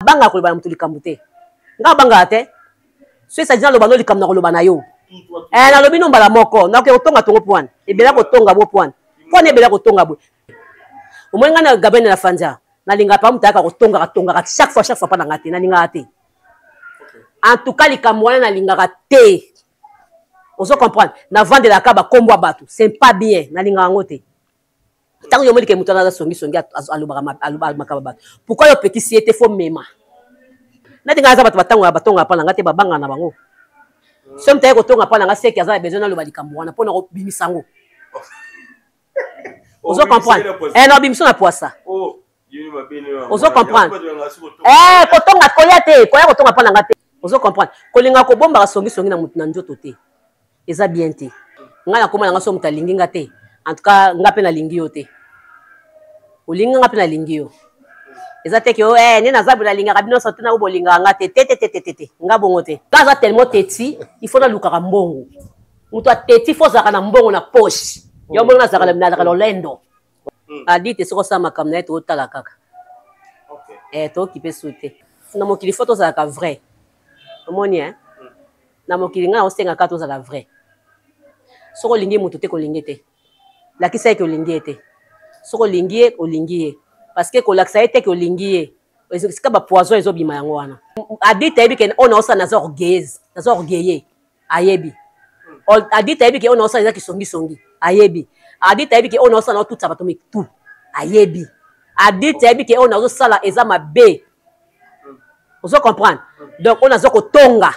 Bangaka koloba na moto likambo te. Nga bangaka te. So esadi naloba no likambo na koloba na yo. Eh, nalobi no mbala moko. Nakoki kotonga tongo pwani. Ebela kotonga bo pwani. Pwani ebela kotonga boye. Omoni nga na Gabriel na Fandia. Nalingaka pa moto ayaka kotongaka tongaka chaque fois pa na nga te. Nalingaka te. En tout cas likambo wana nalingaka te. Ozo comprendre? Navandelaka bakombo ya bato. C'est pas bien. Nalingaka yango te. Ntango yo omoni ke moto wana aza songisongi, alobaka makambo bato, pourquoi yo opekisi ye te? Fo mema nati ngai aza bato batango batonga mpa na ngai te, babangana na bango. So moto aye kotonga mpa na ngai, seke aza na besoin naloba likambo wana mpo na kobimisa yango. Ozo comprendre? Eh, na obimisa na poisa. Ozo comprendre? Eh, kotonga koya te, koya kotonga mpa na ngai te. Ozo comprendre? Kolinga kobombaka songisongi na moto na nzoto te, eza bien te. Ngai nakoma nanga, so moto alingi nga te, en tout cas nga mpe nalingi yo te. Olingi nga mpe nalingi yo. Eza te ke oh, eh, nde naza boye, nalingaka bino nyonso te, na bolingaka nga te. Te te te te te te, nga bongo te. Nga aza tellement teti, il faut nalukaka mbongo. Moto ateti, fo ozalaka na mbongo na poche. Yo mbongo, nazalaka nazalaka lolendo. Adi te, soki osala makambo na ye, tootala kaka. Eh, tookipe su te. Na mokili fo tozalaka vrai. Omoni, eh? Na mokili ngai naosenga kaka tozala vrai. Soki olingi moto te, kolingi te, lakisa ye ke olingi ye te. Soki olingi ye, olingi ye, parce que kolakisa ye te ke olingi ye, esika bapoison ezobima yango wana. Adite ayebi ke oyo naosala, naza orgueilleuse, naza orgueilleux, ayebi. Adite ayebi ke oyo naosala eza kisongisongi, ayebi. Adite ayebi ke oyo naosala, naotutisa bato mitu, ayebi. Adite ayebi ke oyo nazosala eza mabe. Ozo comprendre? Donc oyo naza kotonga,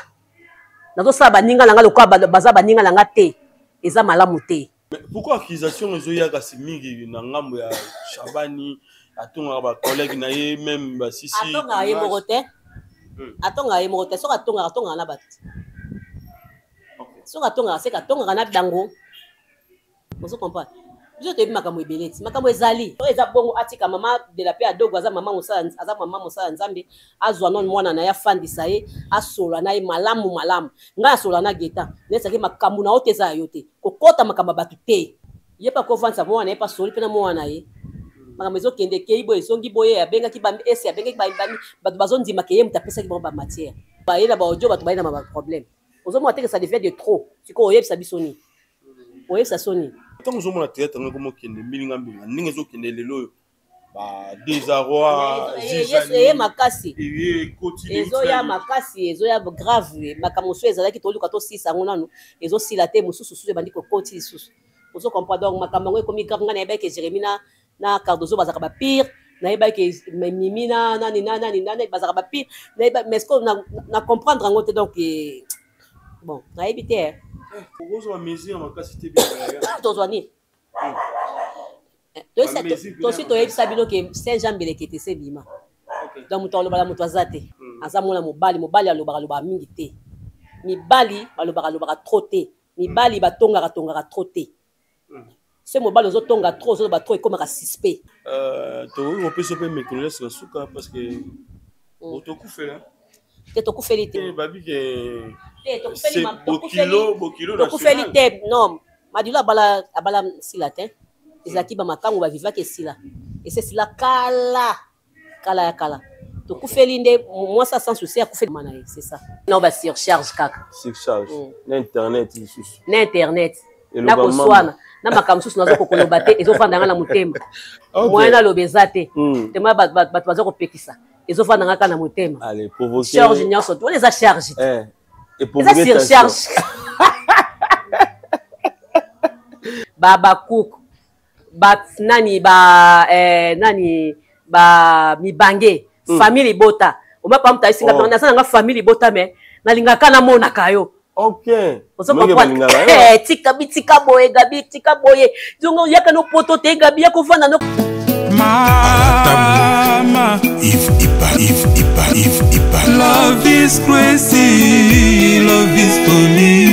nazosala baninga na nga lokola baza baninga na nga te, eza malamu te. Mais pourquoi accusation ezoya kasi mingi na ngambo ya Shabani? Atongaka bacollègue na ye, même basisi. Atongaka ye moko te. Atongaka ye moko te. Soki atongaka, atongaka na bato. Soki atongaka, seke atongaka na bango. Ozo comprendre? Biso toyebi makambo ebele ti makambo ezali oyo eza bongo. Atika mama de la paix adogo, aza mama mosala, aza mama mosala Nzambe. Azwa nano mwana na ye, afandisa ye, asola na ye malamu malamu. Ngai asola na Geta, nesaki makambo na yo te, eza ya yo te, kokɔta makambo ya bato te. Ye mpe akovandisa mwana na ye mpe asoli mpe na mwana na ye. Makambo ezokende, ekei boye, ezongi boye. Abengaki ese, abengaki bato, bazondima ke ye moto apesaki bango bamatière. Baye na baaudio, bato baye na baproblème. Ozomona teke ça devient de trop. Sikoyo oyebisa biso nini? Oyebisa so nini? Ntango ozomona théâtre yango ekomokende mbilinga mbinga ndenge ezokende lelo oyo, ba désarroi. Eye makasi, ezoya makasi, ezoya grave. Makambo mosusu ezalaki, toluka tosisa yango nanu, ezosila te. Mosusu susu ebandi kokoti lisusu. Ozo comprendre? Donc makambo yango ekomi grave. Ngai nayebaki ke Jérémi na Cardozo bazalaka bapire, nayebaki ke Mimi na nani na nani nani bazalaka bapire, nayeba. Mais ce que na comprendre yango te. Donc bon, nayebi te. Okozwa mesure makasi te? Tozwa nini? Tosi toyebisa bino ke Saint Jean Mbelekete se bima. Donc moto alobaka, moto aza te. Aza mwana mobali, mobali alobaka alobaka mingi te. Mibali balobaka alobaka trop te. Mibali batongaka tongaka trop te. Se mobali ozotonga trop, ozoloba trop, ekomaka suspect. Tokoki kopesa mpe mikolo nyonso na suka, parce que tokufela. Te, tokufeli te. Babi ke tokufeli te. Non, Madilo abala, abala sila te. Ezalaki bamakango bavivaki, esila, ese esila kala kala ya kala. Tokufeli nde mwasi sans souci akufeli mama na ye, c'est ça. Na ba surcharge kaka. Surcharge na internet lisusu. Na internet, na koswana, na makambo mosusu nazo kokoloba te, ezofanda nga na motema. Moyen naloba eza te. Tema bato baza kopekisa, ezofanda nga kaka na motema. Charge nyonso wana eza charge te, eza surcharge. Babakuku ba nani, ba nani, ba mibange. Famille libota, omapa moto ayesinga. Naza nanga famille libota, mais nalingaka namonaka yo. Ozo comprendre? Tika bitika boye, Gabi, tika boye, zongo yaka no poto te, Gabi, ya kovanda no. Mama Yves Ipa, Yves Ipa, Yves Ipa. Love is crazy, love is funny.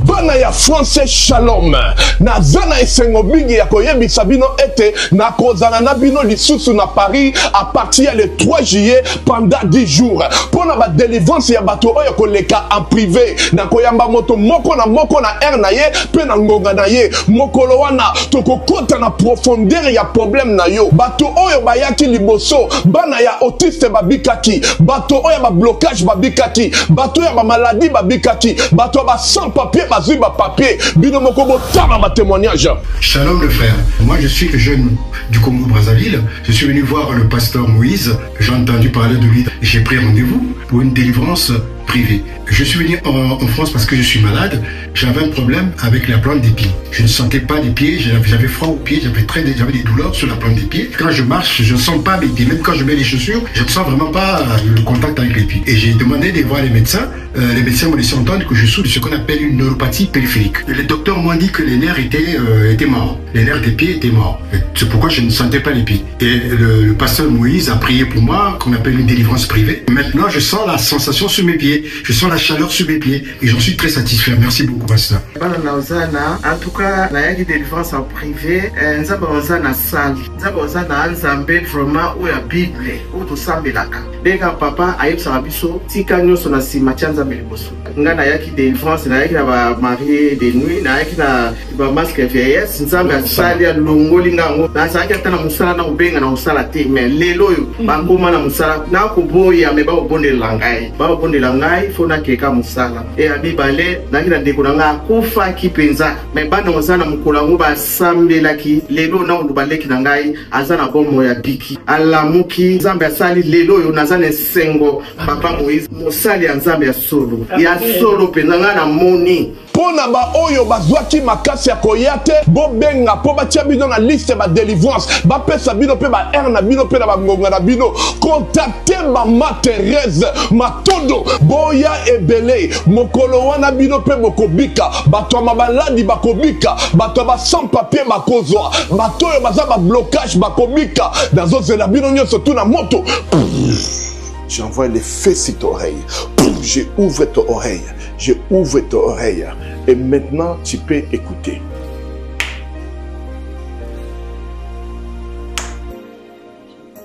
Bana ya France. Français shalom. Naza na esengo mingi ya koyebisa bino ete nakozala na bino lisusu na Paris à partir ya le 3 juillet pendant 10 jours mpo na ba delivrance ya bato oyo koleka en privé. Nakoyamba moto moko na moko na heure na ye mpe na ngonga na ye. Mokolo wana tokokota na profondeur ya problème na yo. Bato oyo bayaki liboso, bana ya autiste babikaki, bato oyo ya ba blocage babikaki, bato oyo ya ba maladie babikaki, bato ya ba sans papier bazwi ba papier. Bino moko botala ba témoignage. Shalom le frère, moi je suis jeune du Congo Brazzaville, je suis venu voir le pasteur Moïse, j'ai entendu parler de lui, j'ai pris rendez-vous pour une délivrance privée. Je suis venu en France parce que je suis malade, j'avais un problème avec la plante des pieds. Je ne sentais pas les pieds, j'avais froid aux pieds, j'avais des douleurs sur la plante des pieds. Quand je marche, je ne sens pas mes pieds, même quand je mets les chaussures, je ne sens vraiment pas le contact avec les pieds. Et j'ai demandé de voir les médecins. Les médecins m'ont laissé entendre que je souffre de ce qu'on appelle une neuropathie périphérique. Et les docteurs m'ont dit que les nerfs étaient morts. Les nerfs des pieds étaient morts. Et c'est pourquoi je ne sentais pas les pieds. Et le pasteur Moïse a prié pour moi, qu'on appelle une délivrance privée. Maintenant, je sens la sensation sur mes pieds. Je sens la chaleur sur mes pieds. Et j'en suis très satisfait. Merci beaucoup, pasteur. Bana na Ozana, en tout cas, nayaki délivrance en privé. Nzambe Ozana sali. Nzambe Ozana nzambe vraiment oyo ya Bible, oyo tosambelaka. Ndenge papa ayebisaka biso, tika nyonso na nsima, tia nzambe liboso. Nga nayaki délivrance, nayaki na ba marié de nuit, nayaki na ba masque vieillesse. Nzambe asali, alongoli nga yango. Nazalaki ata na mosala na kobenga na kosala te, mais lelo oyo bakoma na mosala, nakoboya, mais bakobondela ngai. Bakobondela ngai, fo nakeka mosala. E ya mibale, nayaki na ndeko na ngai akufaki mpenza, mais bana oza na mokolo yango basambelaki. Lelo na koloba leki na ngai aza na bomoi ya biki, alamuki. Nzambe asali lelo oyo naza na esengo. Papa Moïse, mosali ya Nzambe ya solo, ya solo mpenza, ngai namoni. Mpo na baoyo bazwaki makasi ya koya te, bobenga mpo batia bino na liste ya ba delivrance, bapesa bino mpe ba heure na bino mpe na bangonga na bino. Contacte mama Therese Matondo, boya ebele mokolo wana, bino mpe bokobika. Bato ya mabaladi bakobika, bato ya ba sans papier bakozwa, bato oyo baza ba blocage bakobika. Nazozela bino nyonso tu na moto. J'envoie les feux sur ton oreille. Je ouvre ton oreille. Je ouvre ton oreille. Et maintenant, tu peux écouter.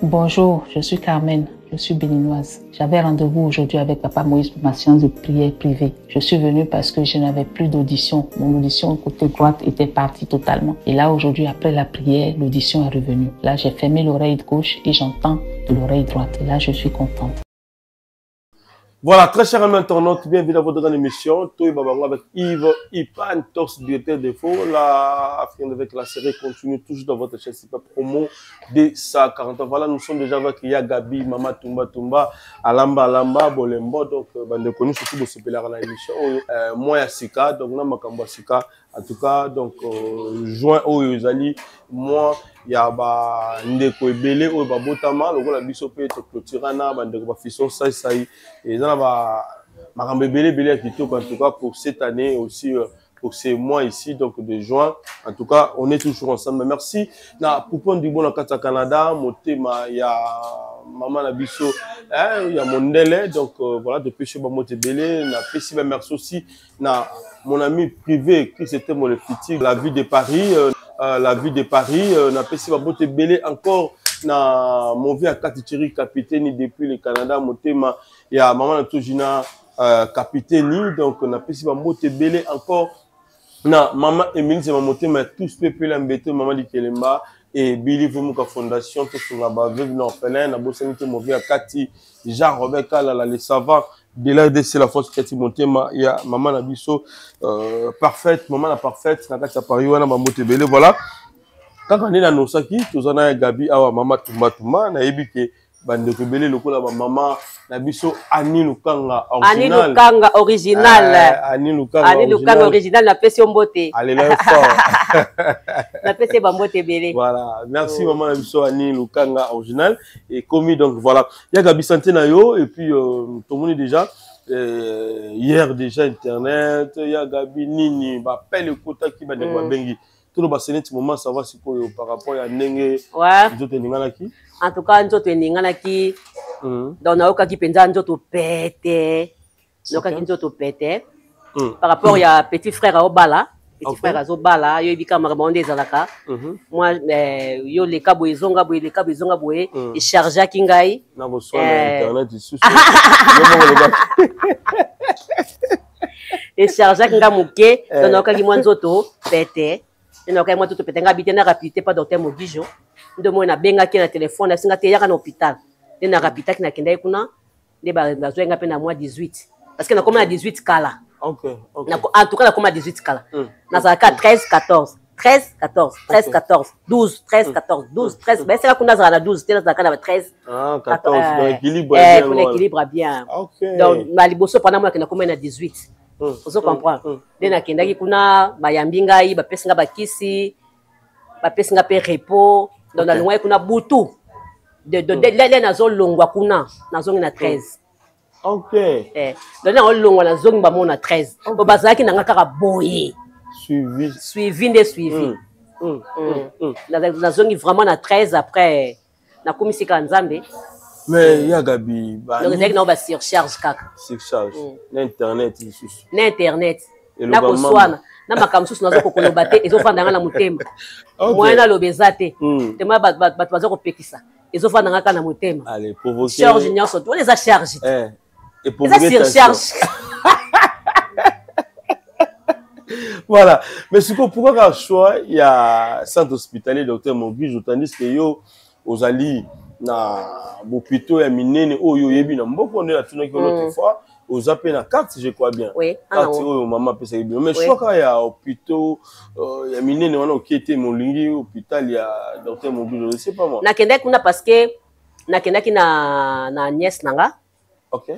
Bonjour, je suis Carmen, je suis béninoise. J'avais rendez-vous aujourd'hui avec Papa Moïse pour ma séance de prière privée. Je suis venue parce que je n'avais plus d'audition. Mon audition côté droite était partie totalement. Et là, aujourd'hui, après la prière, l'audition est revenue. Là, j'ai fermé l'oreille gauche et j'entends de l'oreille droite. Et là, je suis contente. Voilà, très chers amis internautes, bienvenue dans votre grande émission. Toy Babango avec Yves Ipan, torse directeur des faux. La afin avec la série continue toujours dans votre chaîne Super Promo de sa 40 ans. Voilà, nous sommes déjà avec Ya Gabi, Mama Tumba Tumba, Alamba Alamba, Bolembo. Donc, bande connu surtout de ce pélar la émission. Moi, ya Sika, donc, na makambo ya Sika. En tout cas, donc, juin, oyo ezali, moi, ya ba ndeko ebele oyo babotama lokola biso pe to clôturer na ba ndeko ba fisson sai sai. Et eza na ba makambo ebele ebele ya kitoko, en tout cas pour cette année aussi, pour ces mois ici, donc de juin. En tout cas, on est toujours ensemble. Merci. Na Poupon du Bon na kati ya Canada, motema ya mama na biso, hein, ya mondele. Donc, voilà, depuis chez Bamote Belé, na pesi ba merci aussi na mon ami privé Chris Etemo le Fiti, la ville de Paris, la ville de Paris, na pesi ba bote belé encore na mon vieux Kati Thierry capitaine depuis le Canada, motema ya maman na Tujina capitaine. Donc na pesi ba bote belé encore na maman Émilie, c'est ma motema tous peuple la mbete maman Dikelemba et Billy Vumuka Fondation tout sur la base veuve orphelin na bosani te mon vieux Kati Jean Robert Kalala les savants de la RDC, la force Kati Motema, il y a maman na biso parfaite, maman na parfaite, na kati ya Paris wana ba mote belé, voilà. Quand on est na nosaki, tozana ya Gabi awa mama Tumba Tumba, na yebi ke bande ko belé lokola ba mama na biso Annie Lukanga Annie original. Lukanga original. Annie Lukanga Annie Lukanga original. original na pesi mbote. Allez là fort. Na pesi ba mbote belé. Voilà, merci Oh. maman na biso Annie Lukanga original et commis donc voilà. Il y a Gabi Santé na yo et puis tout le monde déjà hier déjà internet, il y a Gabi Nini, ba pelle kota ki ba ndeko ba bengi. Tout le bassin petit moment ça va sikoyo par rapport à ndenge nzoto eninganaki. En tout cas nzoto eninganaki. Donc naokaki mpenza nzoto pete. Naokaki nzoto pete. Par rapport ya petit frère aobala. Petit frère azobala, yo ebika makambo nde ezalaka. Moi yo leka boye ezonga boye leka boye ezonga boye echargeaki ngai. Na koswana internet lisusu. Echargeaki nga moke, donc nayokaki mwa nzoto pete. Nde nayokaki mwa nzoto pete, nga abi te na rapidité pa docteur Mogijo. Nde moi nabengaki na telefone, asinga te yaka na hôpital. Nde na rapidaki nakendaki kuna, nde bazwaki nga mpe na mwa 18. Parce que nakoma na 18 kala. En tout cas nakoma 18 kala. Nazalaka 13 14 13 14 13 14 12 13 14 12 13. Bayesaka kuna nazala na 12 te, nazalaka na 13. Ah, 14, donc équilibre bien. Kuna équilibre bien. Donc na liboso pendant moi nakoma na 18. Ozo comprendre? Nde nakendaki kuna, bayambi ngai, bapesi nga bakisi, bapesi nga mpe repos. Donc nalongwaki kuna butu. De nazolongwa kuna, nazongi na 13. Donc nazolongwa, nazongi bamo na 13. Po bazalaki na nga kaka boye. Suivi. Suivi nde suivi. Nazongi vraiment na 13, après nakomisi kaka Nzambe. Mais ya Gabi, donc ezalaki nango basurcharge kaka. Surcharge na internet lisusu. Na internet, na koswana, na makambo mosusu nazo koloba te, ezofanda nga na motema. Moyen naloba eza te, tema bato baza kopekisa, ezofanda nga kaka na motema. Charge nyonso wana eza charge te, eza surcharge. Voilà. Mais sikoyo, pourquoi kaka choix ya centre hospitalier docteur Mogijo, tandis que yo ozali na bopito ya minene oyo oyebi na mboka? Nde natunaki yo l'autre fois, oza mpe na carte, je crois bien. Oui. Carte oyo mama apesaki bino. Mais choix kaka ya hôpitaux ya minene wana okie te, molingi hôpital ya docteur Mogijo, je sais pas moi. Nakendaki kuna parce que nakendaki na nièce na nga.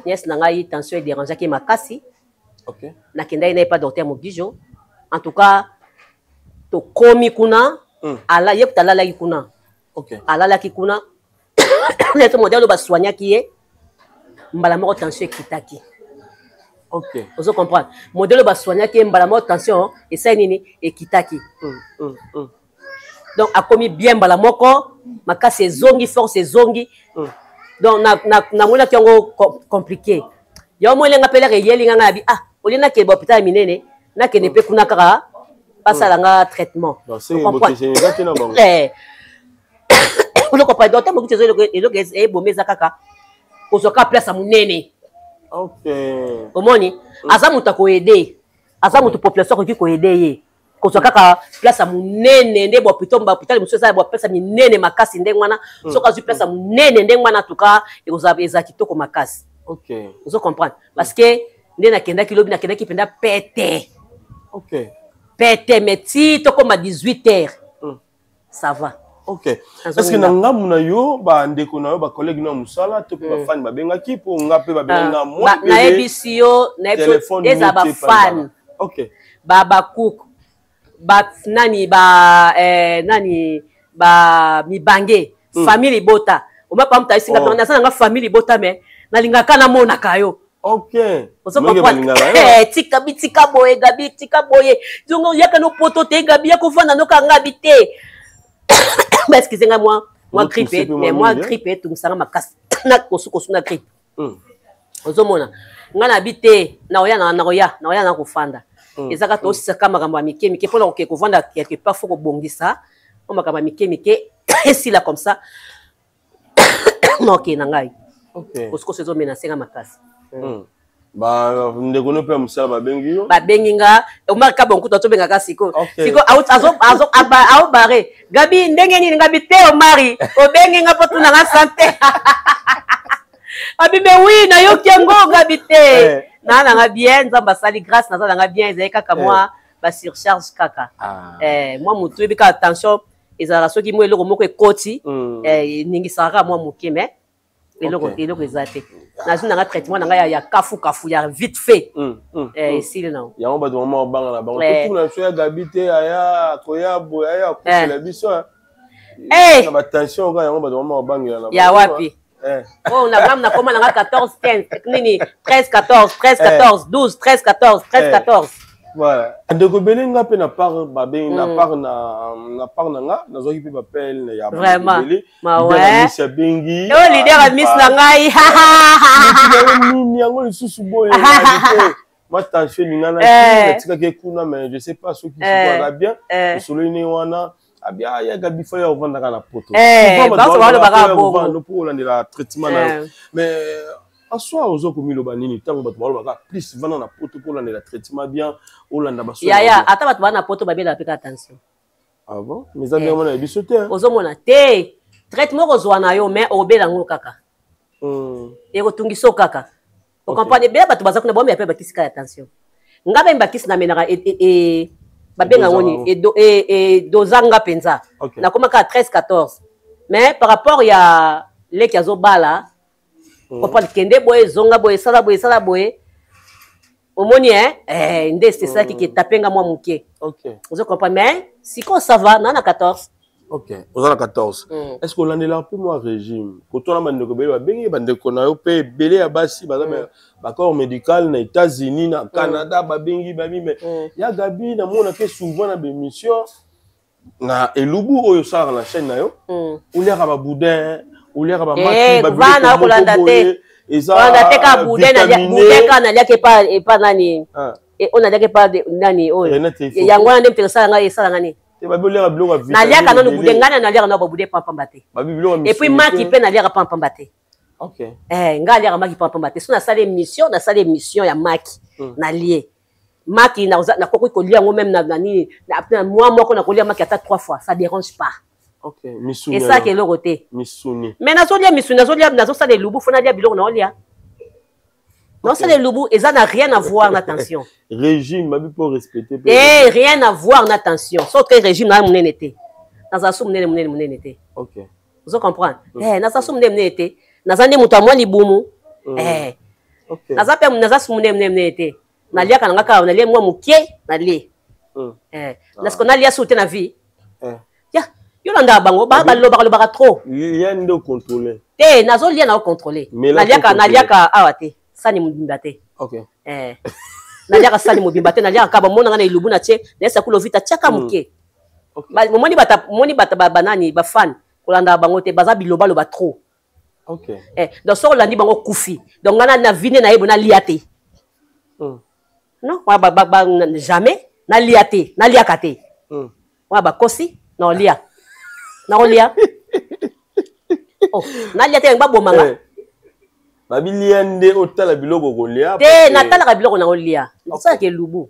Nièce na ngai, tension edérangeaki makasi. Nakendaki na ye pa docteur Mogijo. En tout cas tokomi kuna, ala ye kuta alalaki kuna. Alalaki kuna neti modèle oyo basoignaki ye, mbala moko tension ekitaki. Ozo comprendre? Modèle oyo basoignaki ye, mbala moko tension esali nini? Ekitaki. Donc akomi bien mbala moko, makasi ezongi, force ezongi. Donc namonaki yango compliqué. Yango moi elenga mpe lere eyeli nga, nga yabi ah, olie nakende bahôpital ya minene, nakende mpe kuna kaka basala nga traitement. Eloko pa docteur Mogijo, eloko ebomi eza kaka kozwa kaka place ya monene. Omoni, aza moto akoaider, aza moto population akoki koaider ye. Kozwa kaka place ya monene nde bahôpital bahôpital mosusu eza ya baplace ya minene makasi ndenge wana. Soki azwi place ya monene ndenge wana, en tout cas ekozala kitoko makasi. Ozo comprendre? Parce que nde nakendaki lobi, nakendaki mpenza pete pete, mais ti tokóma 18 heures, ça va. Ok, est ce que na ngambu na yo, bandeko na yo, bacollègue na yo mosala to mpe bafani babengaki? Mpo nga mpe babengi nga mwa. Nayebisi yo, eza bafani, babakuku, ba nani, ba nani, ba mibange, famille libota. Omapa mutu ayesinga, naza nanga famille libota, mais nalingaka namonaka yo. Tika bitika boye, Gabi, tika boye, zongo yaka no poto te, Gabi, ya kovanda noka ngabi te. Excuse nga, mwa grippe, mais mwa grippe etungisanga makasi na kosukosu na grippe. Ozomona nga na bi te, nakoya, nakoya, nakoya na kofanda. Eza kaka tosisaka makambo ya mike mike mpona koke kovanda quelque part. Faut kobongisa mpo makambo ya mike mike esila, comme ça naokee na ngai. Kosukosu ezomenacer nga makasi. Bandeko no mpe ya mosala babengi yo? Babengi nga. Omar Kabonkutu azobengaka sikoyo sikoyo, aobare Gabi ndenge nini. Gabi te, Omari obengi nga mpo tunanga santé. Abi mais oui, nayoki yango. Gabi te, naa nanga bien, Nzambe asali grâce, naza nanga bien. Ezali kaka mwa basurcharge kaka, mwa motu oyebi kaka tension ezalaka soki mwa eloko moko ekoti, eningisaka kaka mwa moke, mais eloko eza te. Nazwi nanga traitement na ngai ya kafu kafu ya vite fait, esili nango. Yango bato mama obanga na bango, totuna biso ya Gabi te, aya koya boye, aya akufela biso na batension kaka. Yango bato mama obangela na Ya wapi? Oh, na gam nakoma nanga 14 15 nini 13 14 13 14 12 13 14 13 14. Voilà, ndeko ebele nga mpe na part babengi na part na nga, nazwaki mpe bapele ya Vraiment. Mawe abengi. Oyo leader ya miss na ngai. Nini yango lisusu boye? Ma tension elinganaki, natikaki kuna, mais je sais pas soki sikoyo aza bien. Tosololi ne wana, abia ya Gabi fo ya ovandaka na poto. Mpo olandela traitement na yo. Mais en soi, ozo komiloba nini ntango bato balobaka plus vanda na poto mpo olandela traitement bien, olanda baso? Yaya, ata bato baa na poto babelaka mpe kaka tension. Ah bon? Mais eza ndenge mona biso te. Ozomona te, traitement kozwa na yo, mais obela yango kaka, ekotungisa yo kaka. Ocomprendre? Ebele bato baza kuna, bomela mpe bakisi kaka ya tension. Nga mpe bakisi namelaka, babenga yango nini, edoza nga mpenza, nakoma kaka 13 14. Mais par rapport ya leki azobala, comprendre, kende boye, zonga boye, esala boye, esala boye, omoni nde esalaki ke tape nga mwa moke. Ozo comprendre? Mais sikoyo ça va, na 14. Ok, oza na 14. Est ce que olandelaka mpe mwa régime? Kotwana bandeko ebele babengi bandeko na yo mpe ebele ya basi baza bacorps médical na États-Unis, na Canada, babengi babi: mais ya Gabi, namonake souvent na bémission na elubu oyo osalaka na chaîne na yo, oliaka baboudin, oliaka bamaki, babiloko te. Eza te ka boudin, boudin kaka naliaki epa nani, oyo naliaki epa nani, oyo yango wana nde moto esalanga, esalanga nini. Naliaka nano boudin, ngai na naliaka nano baboudin pampamba te. Et puis maki mpe naliaka pampamba te. Ngai aliaka maki pampamba te. So nasali émission, nasali émission ya maki, nalie maki, nakoki kolia yango même na nini, na mwa moko nakolia maki ata trois fois, ça dérange pas. Esalaka eloko te. Mais nazolia misuni, nazolia, nazosala elubu, fo nalia biloko naolia, naosala elubu. Eza na rien à voir na tension. Régime babi mpo respecter. Eh, rien à voir na tension. Soki régime na monene te, nazala so monene monene monene te. Ozo comprendre? Naza so monene monene te, naza nde moto ya mwa libumu. Naza mpe, naza so monene monene monene te. Naliaka na nga kaka, nalie mwa moke, nalie. Nasiko nalia so te na vie ya yo. Landaka bango, balobaka lobaka trop. Ya nde ocontrôle. Te, nazolia na ocontrôle. Naliaka, naliaka awa te, sani mobimba te. Naliaka sani mobimba te, naliaka kaka bamonanga na elubu na tie, nayesa kulo vita, tiaka moke. Omoni bata, omoni bata banani, bafan, kolandaka bango te, baza bilobaloba trop. Donc soki olandi bango, kufi. Donc ngai na vie nde nayebo nalia te. Non, jamais nalia te, naliaka te. Wana bakosi, naolia, nakolia. Oh, nalia te, babomanga. Babilia nde otala biloko kolia. Te, natalaka biloko nakolia, nasalaka elubu.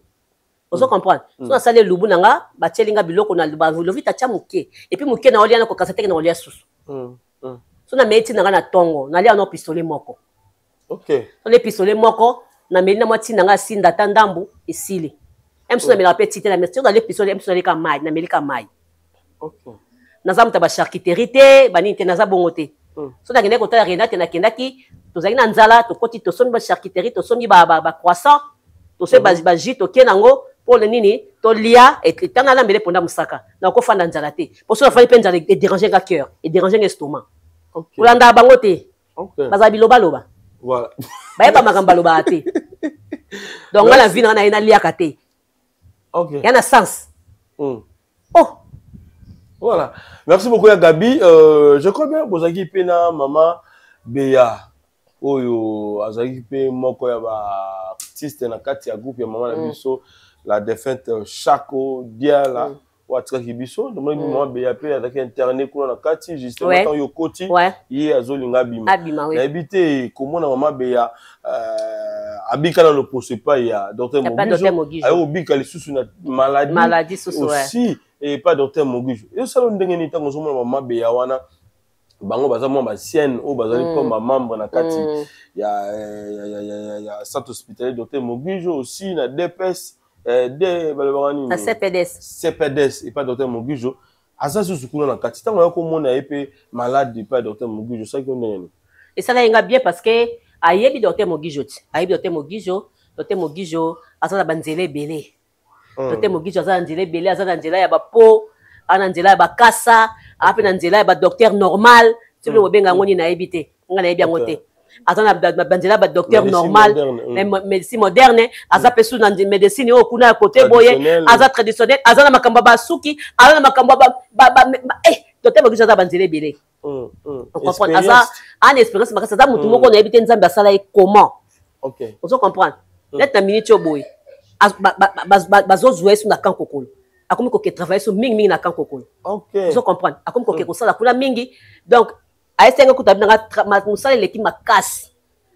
Ozo comprendre? So nasali elubu na nga, batieli nga biloko na lovita, tia moke, et puis moke naolia, nakokasa teke, nakolia susu. So nameli ntina nga na ntongo, nalia no pistolet moko. So le pistolet moko nameli na mwa ntina nga, asinda ata ndambu, esili. Mosusu namelaka mpe ti te. So nale pistolet, mosusu naleka mai, namelika mai. Naza moto ya bacharcuterie te, banini te, naza bongo te. So nakendaki kotala Renate, nakendaki, tozalaki na nzala, tokoti, tosombi bacharcuterie, tosombi bacroissant, tosombi bajus, tokie nango mpo nini, tolia. Ntango nalambele mponda mosaka, nakofanda nzala te, mpo so nafandi mpe nzala edérange nga cœur, edérange nga estomac. Kolandaka bango te, bazala bilobaloba, bayeba makambo balobaka te. Donc nga na vie na nga na ye, naliaka te. Ya na sens. Oh. Voilà, merci beaucoup ya Gabi. Je crois bien bozalaki mpe na mama Beya, oyo azalaki mpe moko ya baartiste na kati ya groupe ya mama na biso, la défunte Chako Diala, oyo atikaki biso. Tomonaki mama Beya mpe azalaki interne kuna na kati, justement ntango yo okoti, ye azolinga abima. Nayebi te komona mama Beya abika na loposo epai ya docteur Mogijo, aye kobika lisusu na maladie aussi epai docteur Mogijo. Ezosala ndenge nini ntango ozomona mama Beya wana? Bango baza mwa basienne oyo bazali comme bamembre na kati ya centre hospitalier docteur Mogijo, aussi na DPS, de balobaka nini? Na CPDS. CPDS epai docteur Mogijo. Aza susu kuna na kati. Ntango ya komona ye mpe malade epai docteur Mogijo, osalaki yo ndenge nini? Esalaki nga bien, parce que ayebi docteur Mogijo ti, ayebi docteur Mogijo. Docteur Mogijo aza na banzela ebele. Docteur Mogijo aza na nzela ebele, aza na nzela ya bapo, aza na nzela ya bakasa, aza mpe na nzela ya badocteur normal. Soki bobenga yango nini, nayebi te, nga nayebi yango te. Aza na banzela ya badocteur normal, médecine moderne, aza mpe su na médecine oyo kuna ya kote boye, aza traditionnel, aza na makambo ya basuki, aza na makambo ya docteur Mogijo aza banzela ebele. Comprendre, aza ana expérience makasi, aza motu moko nayebi te Nzambe asala ye comment. Ozo comprendre? Neti na minute oyo boye bazozwa ye so na camp Kokolo, akomi koke travailler so mingimingi na camp Kokolo. Ozo comprendre? Akomi koke kosala kuna mingi. Donc ayesenga kuta nanga mosala eleki makasi,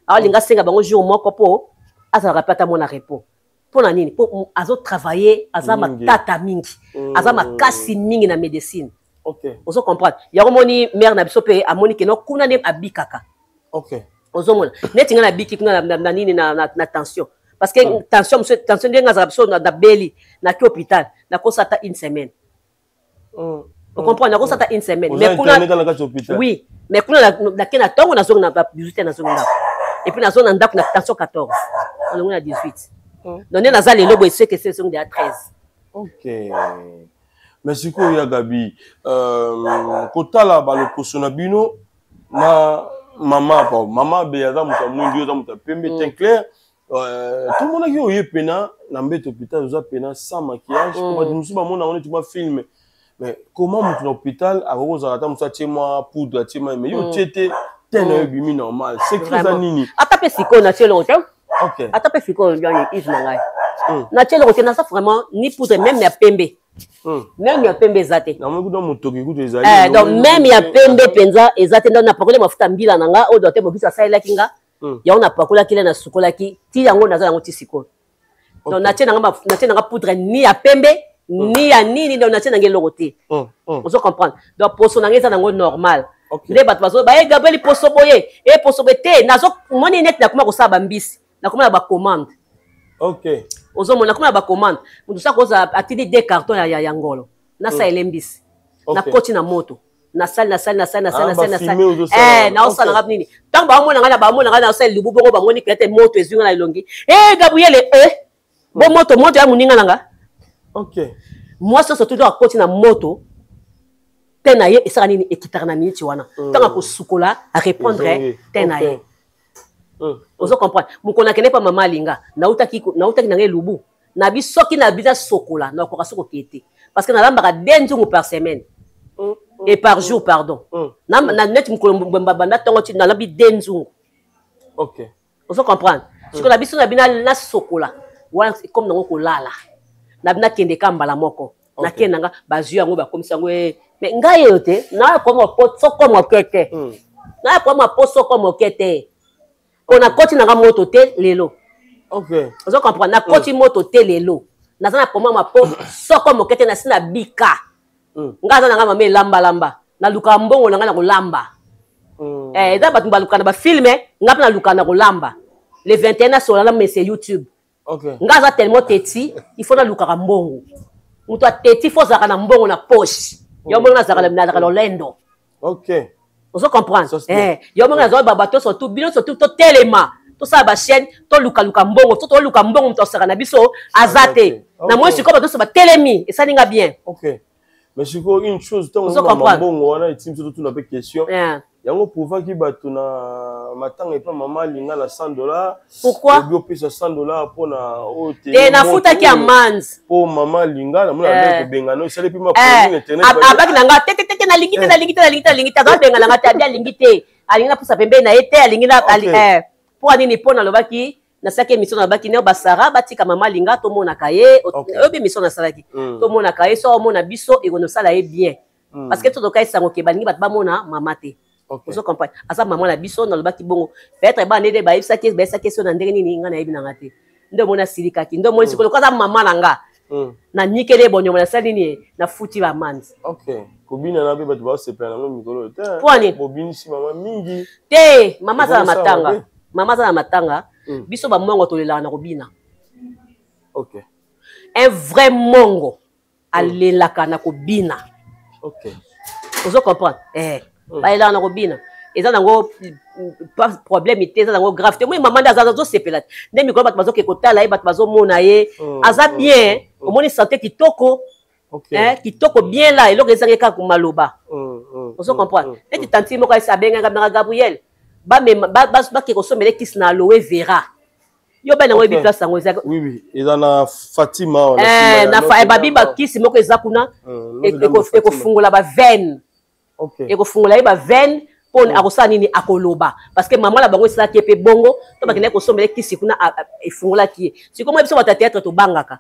aolinga asenga bango jour moko mpo azalaka mpe ata mona repos. Mpo na nini? Mpo azotravaille, aza matata mingi, aza makasi mingi na médecine. Ozo comprendre? Yango moni mare na biso mpe amoni keno kuna nde abikaka. Ozomona neti ngai nabiki kuna na nini, na tension, parce que tension mosusu, tension ndenge azala biso na beli, naki hôpital, nakosa ata une semaine. Ocomprendre? Nakosa ata une semaine, mais kuna, oui, mais kuna nake na ntongo, nazongi na 18, nazongi ndako, et puis nazongi na ndako na tension 14, alongi na 18. Donc nde naza lelo boye, seke se ezongi ya 13. Ok, mais sikoyo ya Gabi, kotala balokoso na bino na mama, bon, mama be aza moto ya mwindu, yo aza moto ya pembe, teint clair. Tomonaki oye pena na mbeto hôpital, oza pena sans maquillage. Bato mosusu bamona yango neti mwa film, mais comment moto na hôpital akoki kozala, ata mosu atie mwa poudre, atie mai, mais yo otie te, te na yo ebimi normal, secret eza nini? Ata mpe sikoyo natie eloko te. Ata mpe sikoyo Yves na ngai, natie eloko te, naza vraiment ni poudre, même ya pembe, même ya pembe eza te. Motoki kutu ezali. Donc même ya pembe mpenza eza te. Donc napakoli mafuta mbila na nga oyo docteur Mobisi asalelaki nga yango, napakolaki le, nasukolaki ti yango, naza yango ti sikoyo. Donc natie nanga poudre ni ya pembe ni ya nini, donc natie nanga eloko te. Ozo comprendre? Donc poso nanga eza nango normal. Nde bato bazo baye Gabriel, poso boye e poso boye te. Nazomoni neti nakoma kosala bambisi, nakoma na bacommande. Ozomona, nakoma na bacommande, moto saka kozala atindi deux carton ya ngolo, nasalela mbisi, nakoti na moto, nasali, nasali, nasali, nasali, nasali, nasali, naosala nga nini. Ntango baomona ngai na baomona ngai naosala libu bongo, bamoni peut-être moto ezwi nga na elongi. E Gabriel, e bo moto, moto ya moninga na nga. Mwasi nyonso tuto akoti na moto te na ye esala nini, ekitaka na miniti wana. Ntango akosukola, arépondre te na ye. Ozo comprendre? Mokolo nakende mpa mama alinga, nautaki nanga elubu nabi, soki nabi nasokola, nakoka soki okee te, parce que nalambaka deux nzungu par semaine et par jour, pardon. Na neti mokolo banda ntongo ti nalambi deux nzungu. Ozo comprendre? Sikoyo na biso na bino nasokola wana, comme nango kolala nabi, nakende ka mbala moko, nakende nanga, bazwi yango, bakomisi yango. Mais ngai eyo te, nayakoma po soko moke te, nayakoma po soko moke te, po nakoti nanga moto te lelo. Ozo comprendre? Nakoti moto te lelo, naza na problème po soko moke te, nasi nabika. Ngai aza nanga mama elambalamba, nalukaka mbongo na ngai na kolamba. Eza bato balukaka na bafilm, ngai mpe nalukaka na kolamba. Le 21 nasola na mese YouTube. Ngai aza tellement teti, il faut nalukaka mbongo. Moto ateti, faut ozalaka na mbongo na poche. Yo mbongo, nazalaka lolendo. Ozo comprendre? Yo mbongo, nazala bato surtout bino, surtout totelema, tosala bachaîne, tolukaluka mbongo, to toluka mbongo. Moto asaka na biso aza te. Na moi sikoyo bato nyonso batelemi, esalinga bien. Ok, mais sikoyo une chose, ntango mbongo wana etimi biso, totuna mpe question yango prouvaki bato na matanga epa mama alinga na 100 $. Pourquoi? Obi opesa 100 $ mpona oyo te? Te, nafutaki amande. Mpo mama alinga namona ande kobengana, esali mpe ma internet. Abaki na nga te, te, te, nalingi te, nalingi te, nalingi te, nalingi te. Aza benga na nga te, abi alingi te, alingi napusa pembeni na ye te, alingi na mpo nini? Mpo nalobaki, nasalaki émission, nalobaki neo basara batika mama alinga, tomonaka ye. Oyebi émission nasalaki, tomonaka ye, so omona biso ekonosala ye bien, parce que tozoka esango ke balingi bato bamona mama te. Ozo comprendre? Aza mama na biso. Nalobaki bongo, peut-être bana nde bayebisaki, bayebisaki so na ndenge nini, nga nayebi nanga te. Nde omoni asilikaki, nde omoni sikoyo aza mama na nga, nanikeli ye bonyongo, nasali nini, nafuti baamande. Ok, kobina na mpe bato baosepela nango mikolo te. Mpo nini? Bobinisi mama mingi. Te, mama aza na matanga, mama aza na matanga. Biso bamongo tolelaka na kobina. Un vrai mongo alelaka na kobina. Ozo comprendre? Balelaka na kobina, eza nango pas problème te, eza nango grave te. Moi mama nde aza azosepela te, nde mikolo bato bazoke kotala ye, bato bazomona ye, aza bien. Omoni santé kitoko, kitoko bien la, eloko ezangi kaka maloba. Ozo comprendre? Neti tantine moko abengaka bengaka Gabriel, bamema bake kosomela kisi na aloe vera. Yo bana, oyebi place yango eza? Oui, eza na Fatima. Na babi bakisi moko eza kuna, ekofungola baveine, ekofungola ye baveine. Mpo akosala nini? Akoloba parce que mama na bango esalaki ye mpe bongo to bakendaki kosombela kisi kuna, efungolaki ye. Sikoyo mwa biso bato ya théâtre tobangaka.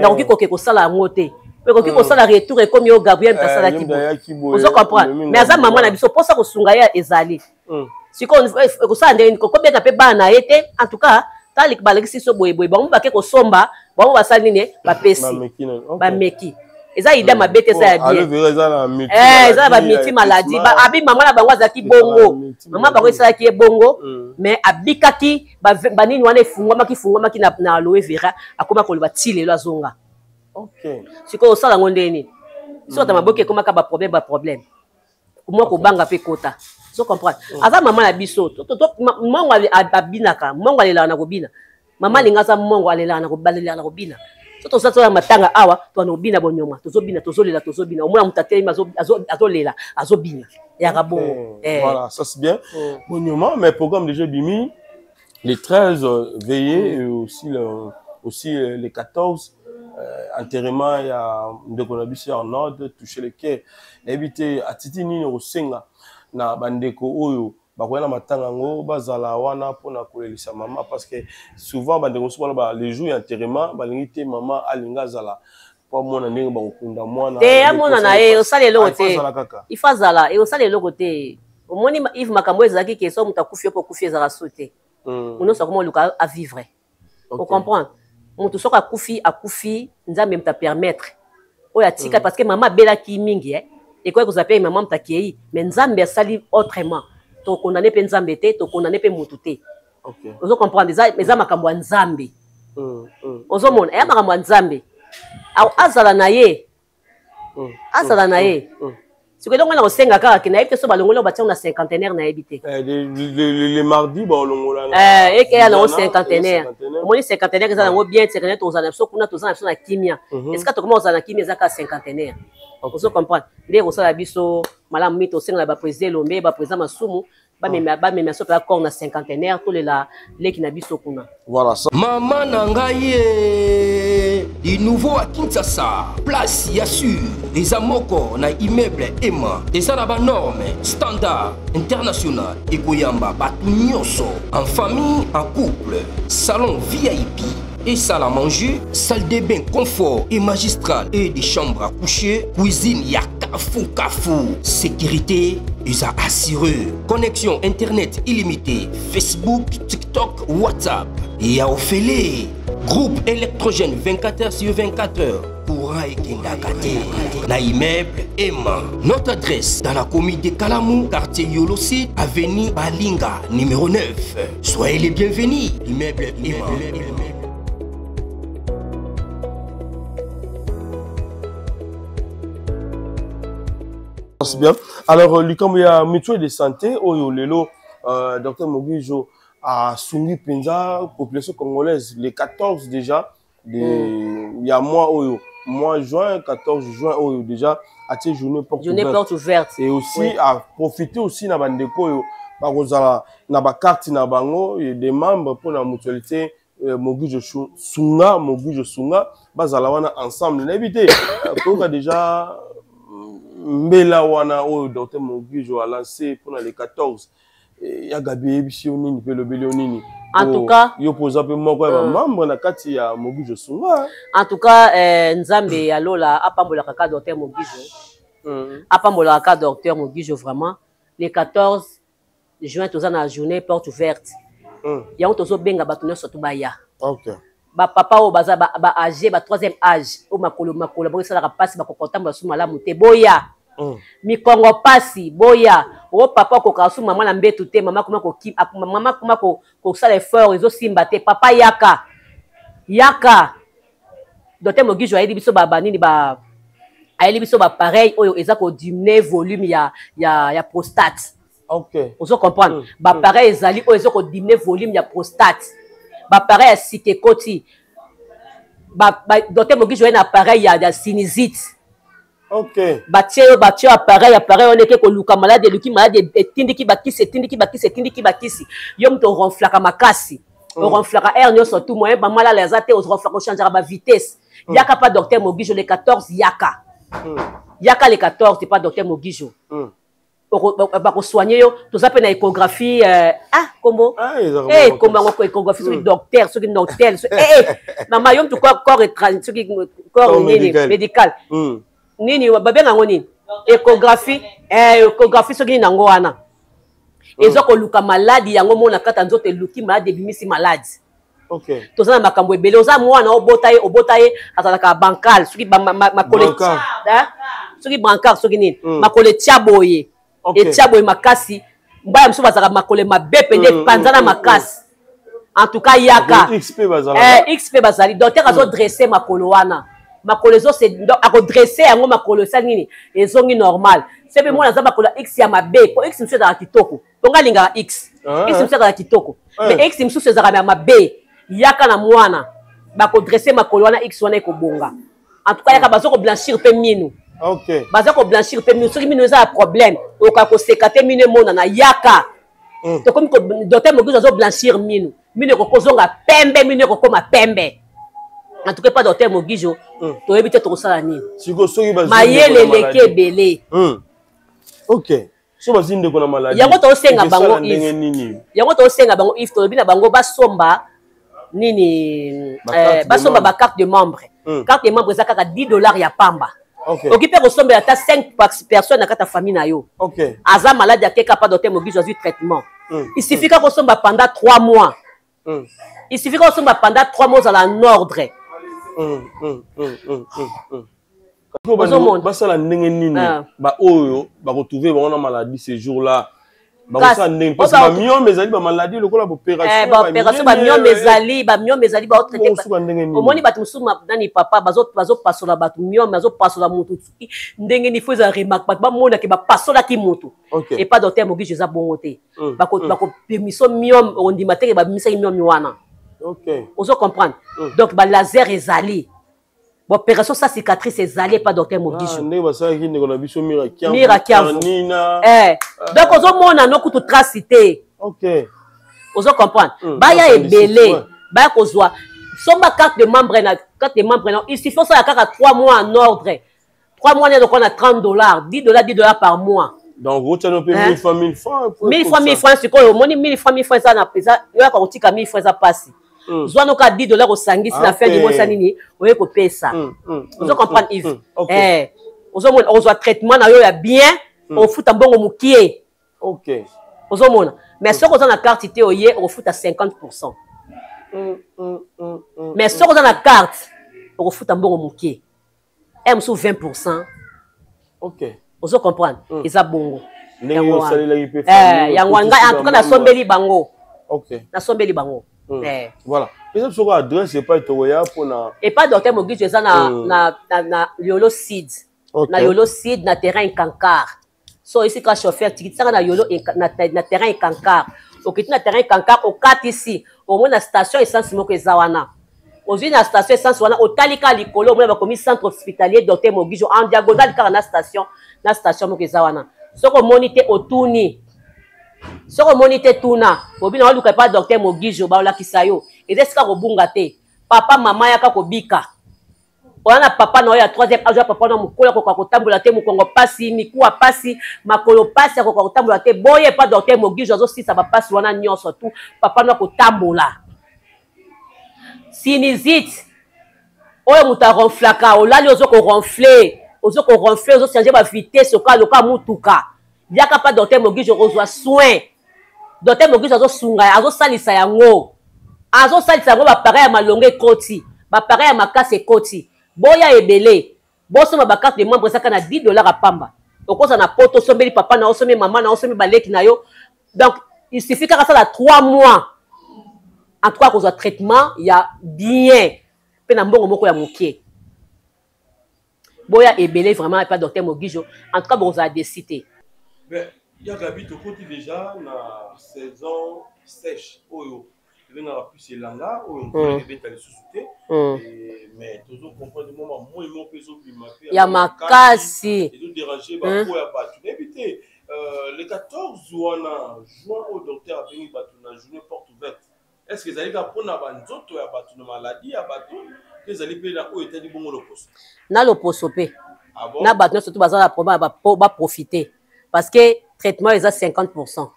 Nakoki koke kosala yango te, ekoki kosala retour ekomi yo Gabriel moto asalaki boye, ozo comprendre? Mais aza mama na biso, mposa kosunga ye ezali. Sikoyo ekosala ndenge kobeta mpe bana na ye te. En tout cas, tali balakisi biso boye boye, bango bake kosomba, bango basali nini, bapesi, bameki. Eza idée mabe te, eza ya bien. Eza na bamulti maladie. Abi mama na bango azalaki bongo, mama bango esalaki ye bongo, mais abikaki. Banini wana efungwamaki, efungwamaki na aloe vera, akoma koloba ti lelo azonga. Sikoyo osala yango ndenge nini? Soki ata maboki ekomaka baproblème, baproblème mwa kobanga mpe kota. Ozo comprendre? Aza mama na biso. Mongo abinaka, mongo alelaka na kobina. Mama alinga aza mongo, alelaka na alelaka na kobina. So toza toya matanga awa, toana kobina bonyoma, tozobina, tozolela, tozobina. Omona moto atelemi, azolela, azobina, yaka bongo. Voilà, ça c'est bien. Bonyoma, mais programme déjà bimi les 13 veillées et aussi les 14 enterrement ya ndeko na biso Arnold toucher le cœur. Nayebi te atiti nini kosenga na bandeko oyo bakoya na matanga yango, bazala wana mpona kolelisa mama, parce que souvent bandeko mosusu wana, les jours ya enterrement, balingi te mama alingi azala po amona ndenge bakokunda mwana. Te, amona na ye osala eloko te, il faut azala, osala eloko te. Omoni Yves, makambo ezalaki ke so moto akufi, yo mpo okufi, ezalaka so te. Moto nyonso akoma oluka avivre, ocomprendre? Moto soki akufi, akufi, Nzambe moto apermettre oyo atika, parce que mama abelaki mingi, ekoki kozala mpe mama moto akei, mais Nzambe asali autrement. Tokondane mpe Nzambe te, tokondane mpe motu te. Ozo comprendre? Eza makambo ya Nzambe. Ozomona, eya makambo ya Nzambe. Azala na ye, azala na ye. Sikoyo elongo na kosenga kaka ke nayebi te so balongoli oyo batiango na cinquantenaire, nayebi te. Le mardi balongola. Ekeya nango cinquantenaire. Omoni, cinquantenaire eza nango bien. Cinquantenaire tozala na biso kuna, toza na biso na kimia. Esika tokoma kozala na kimia eza kaka cinquantenaire. Ozo comprendre? Nde kosala biso malamu mingi. Tosengela baprésident Elombe, baprésident Masumu, bamema, bamema so mpenza corps na cinquantenaire, tolela leki na biso kuna. Voilà. Mama na ngai ye du nouveau à Kinshasa, place ya sur eza moko na immeuble Ema, eza na banorme standard international, ekoyamba bato nyonso en famille, en couple, salon VIP et salle à manger, salle de bain confort et magistral et des chambres à coucher, cuisine ya kafu kafu, sécurité eza assuré, connexion internet illimitée, Facebook, TikTok, WhatsApp ya ofele, groupe électrogène 24 heures sur 24 heures, courant ekendaka te na immeuble Ema. Notre adresse dans la commune de Kalamu, quartier Yolosi, avenue Balinga numéro 9. Soyez les bienvenus, immeuble Ema. C'est bien. Alors, likambo ya mutuelle de santé oyo lelo docteur Mogijo asungi mpenza population congolaise le 14 déjà de ya mois oyo, mois juin, 14 juin oyo déjà atie journée porte journée ouverte. Porte ouverte. Et aussi Oui. a profiter aussi na bandeko oyo bakozala na bakarte na bango et des membres mpona mutualité Mogijo Sunga, Mogijo Sunga, bazala wana ensemble. Nayebi te koyoka déjà mbela wana oyo docteur Mogijo a lancé mpona le 14. Ya Gabi, eyebisi yo nini mpe elobeli yo nini? En tout cas, yo poza mpe moko ya bamembre na kati ya Mogijo Sunga. En tout cas, Nzambe ya lola apambolaka kaka docteur Mogijo, apambolaka kaka docteur Mogijo vraiment. Le 14 juin toza na journée porte ouverte. Yango tozobenga bato nyonso to baya. Bapapa oyo baza baâgé, ba troisième âge, oyo makolo, makolo bango esalaka mpasi, bakoka kotambola su malamu te, boya. Mikongo pasi, boya. O papa okokaka su mama na mbetu te, mama koma mama koma kosala effort, ezosimba te, papa yaka, yaka. Docteur Mogijo ayebi biso banini ba ayeli biso bapareil oyo eza kodiminuer volume ya prostate. Ozo comprendre? Bapareil ezali oyo eza kodiminuer volume ya prostate, bapareil ya sika ekoti. Docteur Mogijo aye na appareil ya sinusite. Batie yo, batie yo appareil, appareil wana eke koluka maladi, eluki maladi, etindiki bakisi, etindiki bakisi, etindiki bakisi. Yo moto oronflaka makasi, oronflaka air nyonso, tout moyen bamalala eza te, oronflaka, ochangeaka bavitesse, yaka pa docteur Mogijo le 14, yaka. Yaka le 14 pa docteur Mogijo. Bakosoigne yo. Toza mpe na échographie, ah, kombo, Ah, ezalaka eh, mwa kombo yango, échographie soki docteur, soki docteur, eh, eh, mama yo mutu corps étranger, soki corps Corps nini médical. Médical. Nini babenga yango nini, échographie, échographie soki nini yango wana eza koluka maladi yango mona kati ya nzoto, eluki maladi, ebimisi maladi. Toza na makambo ebele. Oza mwana, obota ye, obota ye, azalaka bancal, soki makolo Brancard. Hein? Soki brancard, soki nini, makolo etia boye, etia boye makasi. Mbaya mosusu bazalaka makolo mabe mpenza, epanzana makasi. En tout cas, yaka. X mpe bazalaka. X mpe bazali. Docteur azodresse makolo wana, makolo ezose, donc akodresse yango, makolo esali nini, ezongi normal. Se mpe mwana aza makolo ya x ya mabe, po x mosusu ezalaka kitoko, mpo nga alingaka x. X mosusu ezalaka kitoko, mais x mosusu ezalaka ya mabe. Yaka na mwana, bakodresse makolo wana, x wana ekobonga. En tout cas, yaka. Baza koblanchir mpe minu. Baza koblanchir mpe minu. Soki minu eza ya problème, okoka koseka te, minu emonana, yaka. Tokomi docteur Mogizo azoblanchir minu, minu ekokozonga pembe, minu ekokoma pembe. En tout cas, pa docteur Mogijo, toyebi te tokosala nini. Sikoyo soki bazwi mayele ndeko na eleki maladie. Ebele. Ok, so bazwi ndeko na maladie, Yango tosenga ekesala bango, ndenge Yves. nini? Yango tosenga bango, Yves, tolobi na bango basomba nini? Ba carte de Basomba membre. ba carte de membre. Carte de membre eza kaka 10 $ ya pamba. Okoki mpe kosombela ata 5 personnes na kati ya famille na yo. Aza malade, akeka pa docteur Mogijo, azwi traitement. Il suffit kaka kosomba pendant 3 mois. Il suffit kaka kosomba pendant 3 mois, ozala en ordre. Ozomona. Basala ndenge nini? Ah. Baoyo bakotrouve bango na maladie ce jour là, bakosala ndenge? Parce Oyo bamyome ezali bamaladi lokola baopération. Baopération, bamyome ezali, bamyome ezali, baotraite. Bosuka ndenge nini? Omoni bato mosusu, nani, papa, bazopasola bato myome, azopasola motu soki ndenge nini, fo eza remarque, bato bamonake bapasolaki motu. Epa docteur Mogijo eza bongo te. Bakopimiso myome, ondima teke babimisaki myome wana. Ozo comprendre? Donc balaser ezali, baopération sa cicatrice ezali epa docteur Ah, Mogijo. Ndenge basalaki ndeko na biso Mira Kiambu. Mira Kiambu. Nina. Donc ozomona no kutu trace te. Ozo comprendre? Baya 77, ebele. Baya kozwa, somba carte de membre. Na carte de membre na, il suffit osala kaka 3 mois en ordre. 3 mois nde lokola na 30 $, 10 $, 10 $ par mois. Donc otiano mpe Hein? 1000 francs, 1000 francs. 1000 francs, 1000 francs. Sikoyo omoni 1000 francs, 1000 francs eza na eza oyaka kotika 1000 francs, eza pasi. Zwa noka 10 $ osangisi, na fin du mois esa nini oye kopesa. Ozo comprendre, Yves? Ozomona, ozwa traitement na yo ya bien, ofuta mbongo mokie. Ozomona? Mais soki oza na carte te, oye, okofuta 50. Mais soki oza na carte, okofuta mbongo mokie, e mosusu 20. Ozo comprendre? Eza bongo. Ndenge Yango wana. osalelaki mpe famille, Yango wana ngai, en tout cas, nasombeli bango. Nasombeli bango. Voilà, eza soko adresse epai tokoya mpona? Epai docteur Mogijo eza na, na Yolo Sud. Na Yolo Sud, na terrain Kankar. So esika chauffeur tikitisaka na Yolo, na terrain Kankar. Okiti na terrain Kankar, okatisi, omona station essence moko eza wana. Ozwi na station essence wana, otali kaka likolo, omona bakomi "Centre hospitalier docteur Mogijo", en diagonale kaka na station, na station moko eza wana. Soki omoni te, otuni. Soki omoni te, tuna obi na oluka epa docteur Mogijo, baolakisa yo. Eza esika kobunga te. Papa, mama, yaka kobika. Oya na papa na oyo ya troisième âge, ya papa na mokolo akoka kotambola te, mokongo pasi, mikuwa pasi, makolo pasi, akoka kotambola te. Boye epa docteur Mogijo, azosisa bapasi wana nyonso tu. Papa no akotambola. Sinusite oyo moto aronflaka, olali ozo koronfle, ozo koronfle, ozochange bavitesse oka loka mutuka, yaka pa docteur Mogijo, kozwa soin. Docteur Mogijo azosunga, azosalisa yango, azosalisa yango. Bapareil ya malongo ekoti, bapareil ya makasi ekoti. Boya ebele, bosomba bacarte de membre, ezaka na 10 $ ya pamba. Okoza na poto, osombeli papa na yo, osombi mama na yo, osombi baleki na yo. Donc il suffit kaka asala 3 mois, en tout cas kozwa traitement ya bien mpe na mbongo moko ya moke. Boya ebele vraiment epa docteur Mogijo. En tout cas, bokozala déçus te. Mais yaka bi, tokoti déjà na saison sèche oyo ebengaka plus elanga oyo mvula ebeta lisusu te. Mais tozocomprendre mwa moi mo mpe ezobima mpe ya makasi. Ezodérange bapo ya bato. Nayebi te, le 14 wana juin oyo docteur abengi bato na journée porte ouverte, est ce que ezali kaka mpona banzoto ya bato na maladi ya bato te, ezali mpe na oyo etali bongo loposo? Na loposo mpe. Ah bon? Na bato nyonso to baza na problème, baprofite parce que Traitement eza 50%.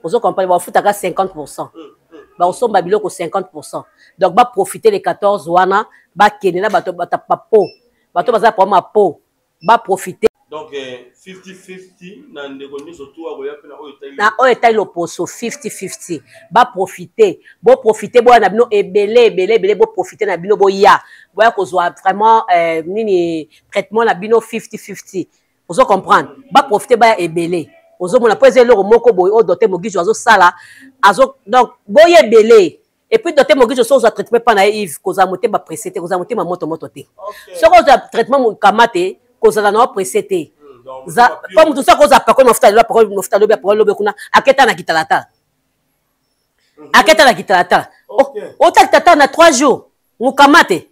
Ozo comprendre, bafutaka 50%, bakosomba biloko 50%. Donc baprofite le 14 wana, bakende na bato bapo, bato baza problème ya po, baprofite. Donc 50-50 na ndeko nyonso tu akoya mpe na oyo etali na oyo etali loposo 50-50. Baprofite, boprofite, boya na bino ebele ebele ebele, boprofite na bino, boya, boya kozwa vraiment nini, traitement na bino 50-50. Ozo comprendre? Baprofite, baya ebele. Ozomona mpo eza eloko moko boye oyo docteur Mogijo azosala azo. Donc boya ebele. Et puis docteur Mogijo, soki ozwa traitement mpa na ye, Yves, kozala motema pressé te, kozala motema moto moto te. Soki ozwa traitement kama te, kozala na yo pressé te. Po motu soki ozwa, apakoli mafuta lelo, apakoli mafuta lobi, apakoli lobi kuna, aketa na kitalatala, aketa na kitalatala, ota kitalatala na 3 jours. Mokama te,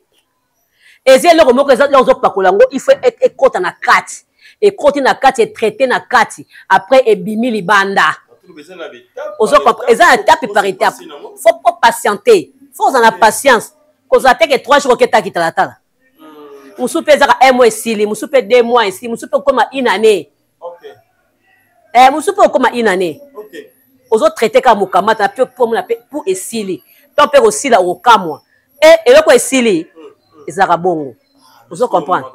eza eloko moko eza ozopakola yango, il faut ekota na kati, ekoti na kati, etraite na kati, après ebimi libanda. Eza na étape par étape. Faut po patienter, faut ozala na patience. Kozala teke 3 jours oketa kitalatala. Mosusu mpe ezaka un mois esili, mosusu mpe 2 mois esili, mosusu mpe okoma une année, mosusu mpe okoma une année ozotraite kaka mokamata na mpe pomona mpe pu esili to mpe kosila, okokamwa e eloko esili. Ezalaka bongo, ozo comprendre?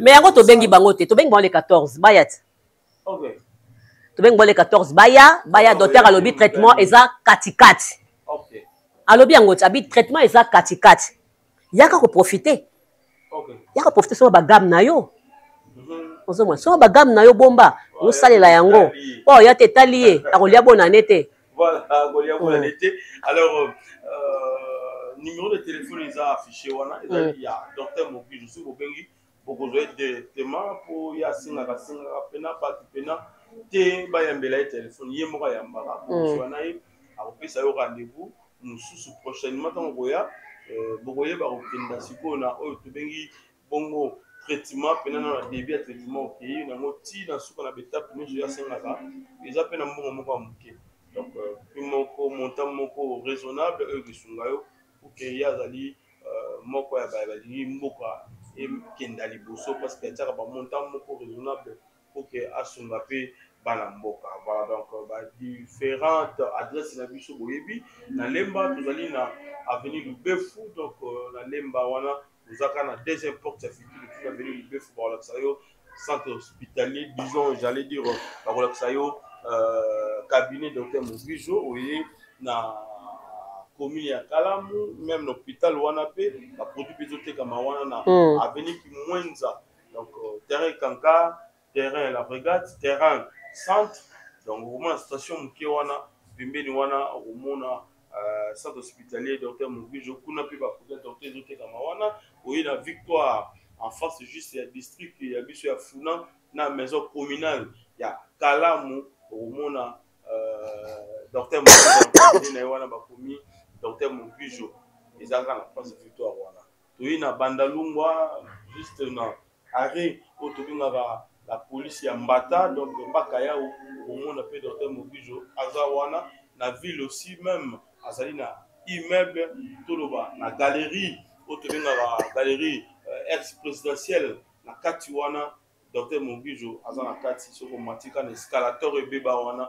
Mais yango tobengi bango te, tobengi bango le 14, baya ti. Tobengi bango le 14, baya, baya. Docteur alobi traitement eza katikati. Alobi yango ti, abi traitement eza katikati. Yaka koprofite, yaka profite. Soma bagamme na yo, ozomona, soma bagamme na yo, bomba, osalela yango. Oyo ya te, etali ye, akolia bonane te. Voilà, akolia bonane te. Alors numéro de téléphone eza affiché wana, ezali ya docteur Mogijo. Soki bobengi, bokozwa ye directement, mpo ye asengaka, asengaka mpena bato mpena te bayambela ye telefone, ye moko ayambaka. Bokozwa na ye, akopesa yo rendez-vous mosusu prochainement ntango koya. Bokoyeba kokenda sikoyo na oyo tobengi bongo traitement mpena na début ya traitement, okei nango ti na suka na baétape nyonso oyo asengaka. Eza mpe na mbongo moko ya moke, donc prix moko, montant moko raisonnable oyo ekosunga yo pour que ye azali moko ya balingi mboka ekenda liboso, parce que atiaka bamontant moko raisonnable pour que asunga mpe bana mboka. Voilà, donc badifférentes adresse na biso boyebi. Na Lemba, tozali na avenue Lubefu. Donc na Lemba wana, ozaka na deuxième porte ya Fitulu, tuna avenue Lubefu, bakolakisa yo centre hospitalier, disons, j'allais dire, bakolakisa yo cabinet docteur Mogijo. Oye na commune ya Kalamu, même na hôpital wana mpe baproduit mpe ezotekama wana na avenue Kimwenza. Donc terrain Kanka, terrain La Brigade, terrain centre. Donc okomona station moke wana pembeni wana, okomona centre hospitalier docteur Mogijo. Kuna mpe baproduit docteur ezotekama wana. Oye na Victoire, en face juste ya district ya biso ya Funa, na maison communale ya Kalamu, okomona docteur Mogijo na ye wana, bakomi docteur Mogijo, eza kaka na place Victoire wana. Toye na Bandalungwa, juste na arrêt oyo tobengaka la police ya Mbata, donc Mbaka Yao, okomona mpe docteur Mogijo aza wana. Na ville aussi même, azali na immeuble, toloba na galerie oyo tobengaka galerie ex présidentielle. Na kati wana docteur Mogijo aza na kati. Soki omatika na escalator ebeba wana,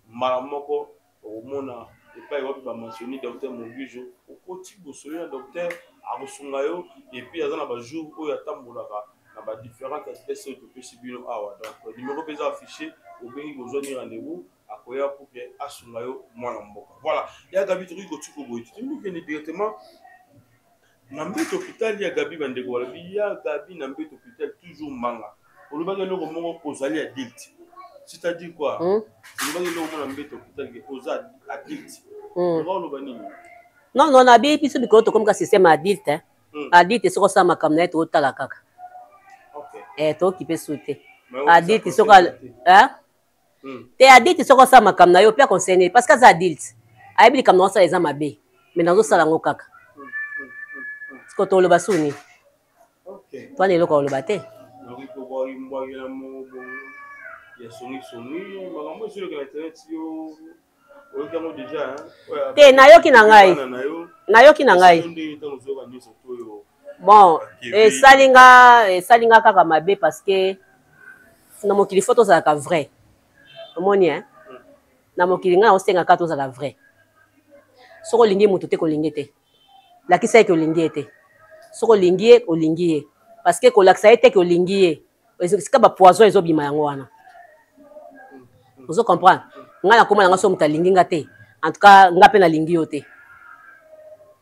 mbala moko okomona epai wapi bamentionne docteur Mogijo. Okoti bosoli na docteur, akosunga yo. Et puis aza na bajour oyo atambolaka na badifférentes adresse oyo topesi bino awa. Donc numéro mpe eza affiché, obengi, bozwani rendez-vous, akoya pour que asunga yo, mwana mboka. Voilà, ya Gabi, tokoki kotuka boye, tokende directement na mbeto hôpital ya Gabi. Bandeko balobi ya Gabi na mbeto hôpital toujours mbanga. Olobaki eloko moko, ozali adulte, c'est-à-dire quoi? Olobaki eloko moko na mbeto hôpital ke oza adulte. Oloba nini? Non, non, nabi biso mikolo tokomi ka système adulte. Adulte soki osala makambo na ye, tootala kaka, tookipe su te. Adulte soki te, adulte soki osala makambo na yo mpe aconcerné, parce que aza adulte, ayebi likambo na osala eza mabe, mais nazosala yango kaka. Siko toloba suni wana, eloko oloba te. Mbwakela moko bongo ya songisongi, makambo esoleka na internet, yo oyoki yango déjà? Te, nayoki na ngai, nayoki na ngai. Ndenge ntango ozoyoka nyonso to oyo. Bon, esali nga, esali nga kaka mabe parce que na mokili faut tozalaka vrai. Omoni hein? Na mokili nga osenga kaka tozala vrai. Soki olingi moto te, kolingi te. Lakisa ye ke olingi ye te. Soki olingi ye, olingi ye. Parce que kolakisa ye te ke olingi ye, esika ba poison ezobima yango wana. Ozo comprendre? Nga nakoma na nga so moto alingi nga te. En tout cas, nga pe nalingi yo te.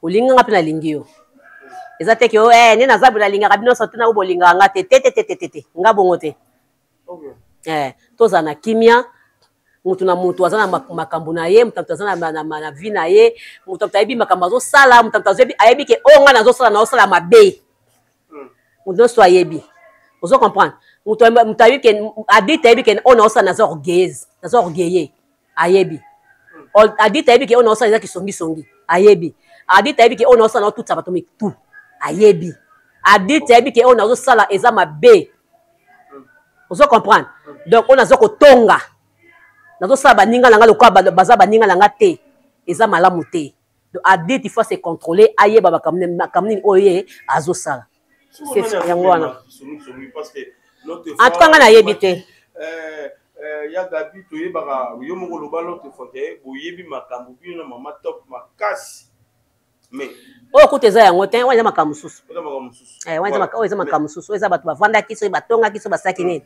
Olingi nga pe nalingi yo. Eza te ke oh, eh, nde naza boye nalingaka bino nyonso te na oyo bolingaka nga te. Te te te te te te. Nga bongo te. Eh, tozala na kimia. Mutu na mutu aza na makambo na ye, mutu na mutu aza na vie na ye, mutu na mutu ayebi makambo azosala, mutu na mutu ayebi ke oyo nga nazosala, nazosala mabe. Mutu nyonso ayebi. Ozo comprendre? Mutu mutu ayebi ke adulte ayebi ke oyo nazosala naza orgueilleuse, naza orgueilleux, ayebi. Adulte ayebi ke oyo nazosala eza kisongisongi, ayebi. Adulte ayebi ke oyo nazosala nazotutisa bato mitu, ayebi. Adulte ayebi ke oyo nazosala eza mabe. Ozo comprendre? Donc oyo nazo kotonga, nazosala baninga na nga lokola baza baninga na nga te, eza malamu te. Donc adulte il faut se contrôler, ayeba makambo nini oyo ye azosala. C'est yango wana. En tout cas nga nayebi te. Ya Gabi, toyebaka yo moko loba l'autre fois ke boyebi makambo bino na mama top makasi. Mais oyo kutu eza yango te, oyo eza makambo mosusu. Eza makambo mosusu. Oyo eza makambo mosusu, oyo eza bato bavandaki, soki batongaki, soki basalaki nini.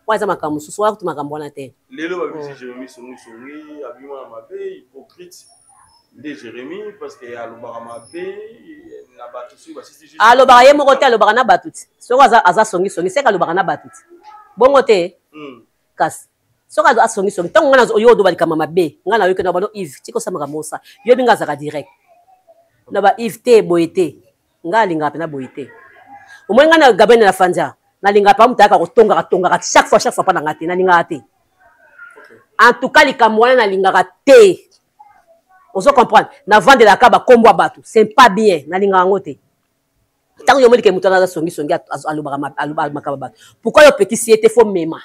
Oyo eza makambo mosusu, oyo kutu makambo wana te. Lelo babimisi Jérémie songi songi, abima na mabe, hypocrite nde Jérémie parce que alobaka mabe na bato soki basisi juste. Alobaka ye moko te, alobaka na bato ti. Soki aza songi songi, seke alobaka na bato ti. Bongo te. Kasi soki aza songi songi, ntango nga yo odoba likambo mabe, nga na yoki na bano Yves, tika osala makambo osa. Yo binga azaka direct. Na ba Yves te boye te. Nga alingaka pena boye te. Omoni nga na Gabriel na Fandia, nalingaka pa moto ayaka kotongaka tongaka chaque fois, chaque fois pa na nga te, nalingaka te. En tout cas likambo wana nalingaka te. Ozo comprendre? Navandelaka ba kombo ya bato, c'est pas bien, nalingaka yango te. Ntango yo omoni ke moto wana aza songi songi, alobaka alobaka makambo ya bato. Pourquoi yo opekisi ye te, faut mema?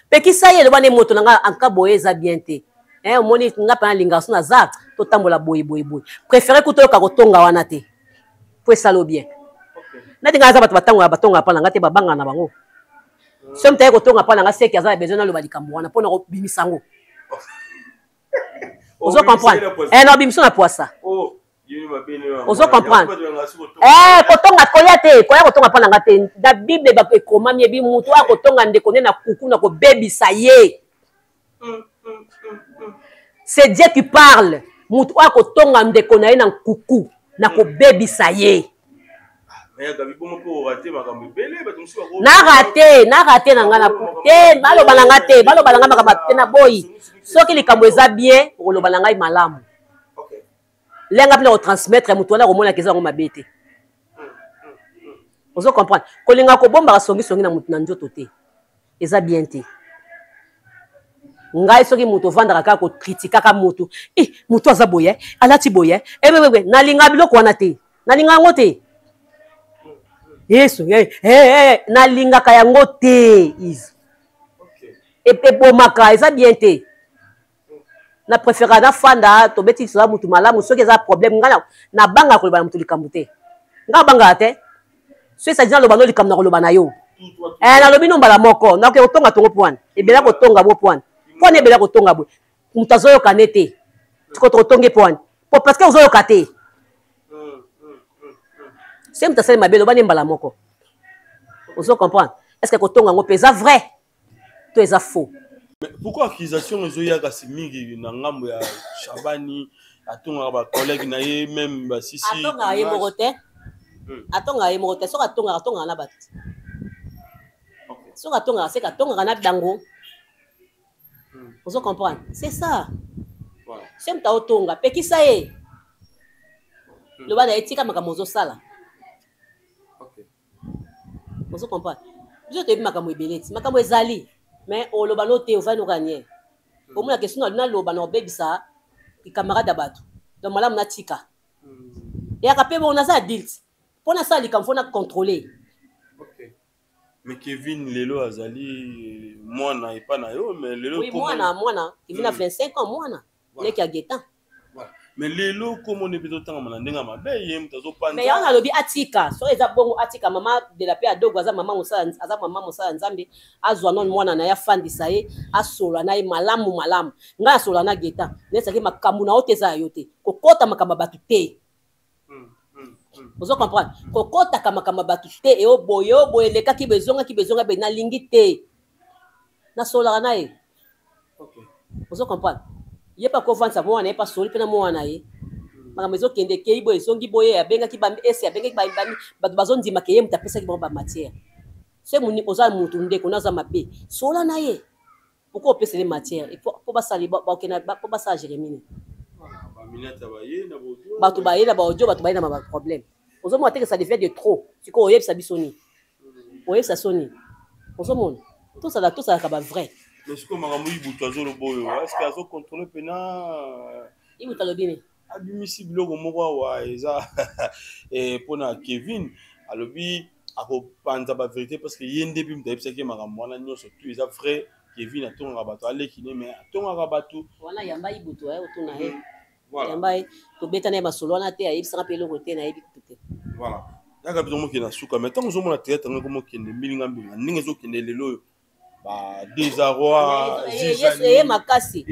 Pekisa ye, loba nde moto na nga en tout cas boye eza bien te. Hein, omoni nga pe nalingaka so naza totambola boye boye boye. Préféré kutu oyoka kotonga wana te. Po esalo bien. Nati nga aza bato batangola batonga pa na nga te, babanga na bango. Soki moto aye kotonga pa na nga, seki aza na besoin naloba likambo wana po na kobimisa yango. Ozo comprendre? Na obimisa na poisa. Ozo comprendre? Kotonga koya te, koya kotonga pa na nga te. Na Bible ba ekomami ebi mutu oyo akotonga ndeko ne na kuku na kobebisa ye. C'est Dieu qui parle. Mutu oyo akotonga ndeko na ye na nkuku na kobebisa ye. Na raté, na raté na nga na te, baloba na nga te, baloba na nga makambo te na boyi. Soki likambo eza bien, okoloba na ngai malamu. Lenga mpena kotransmettre moto wana akomonaka eza yango mabe te. Ozo comprendre? Kolinga kobombaka songisongi na moto na nzoto te. Eza bien te. Ngai soki moto ovandaka kaka kokritikaka moto, moto aza boye, alati boye, bebe, nalinga biloko wana te. Nalinga yango te. Yesu, nalingaka yango te, Yves. Ebomaka, eza bien te. Na préférera na fanda, tobeti lisola mutu malamu, soki eza problème, ngai na banga koloba na mutu likambo te. Ngai bangaka te. Soki sadi naloba no likambo na koloba na yo. Nalobi no mbala moko, nakoki kotonga tongo po wana. Ebela kotonga bo po wana. Po wana ebela kotonga bo. Mutu azoyoka ne te. Tiko tokotonge po wana. Po parce que ozoyoka te. Soki mutu asali mabe, loba ne mbala moko. Ozo comprendre? Est-ce que kotonga ngo pe eza vrai? To eza faux? Mais pourquoi accusation ezoyaka si mingi na ngambo ya Shabani, atongaka ba collègue na ye même ba sisi? Atongaka ye moko te. Atongaka ye moko te. Soki atongaka, atongaka na bato. Soki atongaka, seke atongaka na bango. Ozo comprendre? C'est ça. Soki moto aotonga, pekisa ye. Loba na ye tika makambo ozosala. Ozo comprendre? Biso toyebi makambo ebele ti. Makambo ezali, mais oloba no te, ovandi oka nie. Omona question na naloba na obebisa camarade ya bato. Donc malamu na tika. Eyaka pe bon, naza adulte. Mpo nasala likambo, mpo na contrôler. Mais Kevin lelo azali mwana epa na yo, mais lelo Oui, mwana, mwana. Kevin a 25 ans, mwana. Leki ya Gaëtan. Voilà. Mais lelo komona mpe ezotangama na ndenge ya mabe, ye moto azopanza. Mais yango nalobi atika, soki eza bongo atika. Mama de la paix adogo aza mama mosala, aza mama mosala ya Nzambe. Azwa nano mwana na ye, afandisa ye, asola na ye malamu malamu. Ngai asola na Geta nesaki makambo na yo te, eza ya yo te, kokɔta makambo ya bato te. Ozo comprendre? Kokɔtaka makambo ya bato te. Eyo boye, oyo boye, elekaki boye, ezongaki boye, ezongaki boye, nalingi te. Nasolaka na ye. Ozo comprendre? Ye mpe akovandisa mwana ye mpe asoli mpe na mwana ye. Makambo ezokende, ekei boye, ezongi boye, abengaki ese, abengaki bato, bazondimaka ye moto apesaki bango bamatière. Se moni oza motu, ndeko na aza mabe, sola na ye. Pourquoi opesele matière po basali bakokenda po basala Jérémie? Bato baye na baaudio, bato baye na baproblème. Ozomona te que ça devient de trop? Sikoyo oyebisa biso nini? Oyebisa so nini? Ozomona, tosala, tosalaka bavrai. Mais sikoyo makambo Ibutu azoloba oyo, est ce que azocontrôle mpena? Ibutu alobi nini? Abimisi biloko moko awa, eza mpona Kevin. Alobi akopanza bavérité parce que ye nde mpe moto ayebisaki ye makambo wana nyonso. Tu eza vrai, Kevin atongaka bato, aleki ne, mais atongaka bato. Wana yamba Ibutu otuna ye. Yamba ye, tobeta na ye masolo wana te, ayebisaka mpe eloko te, nayebi kutu te. Voilà, yaka biso mokende na suka. Mais ntango ozomona théâtre yango ekomokende mbilinga mbinga ndenge ezokende lelo oyo, ba désarroi. Eye makasi,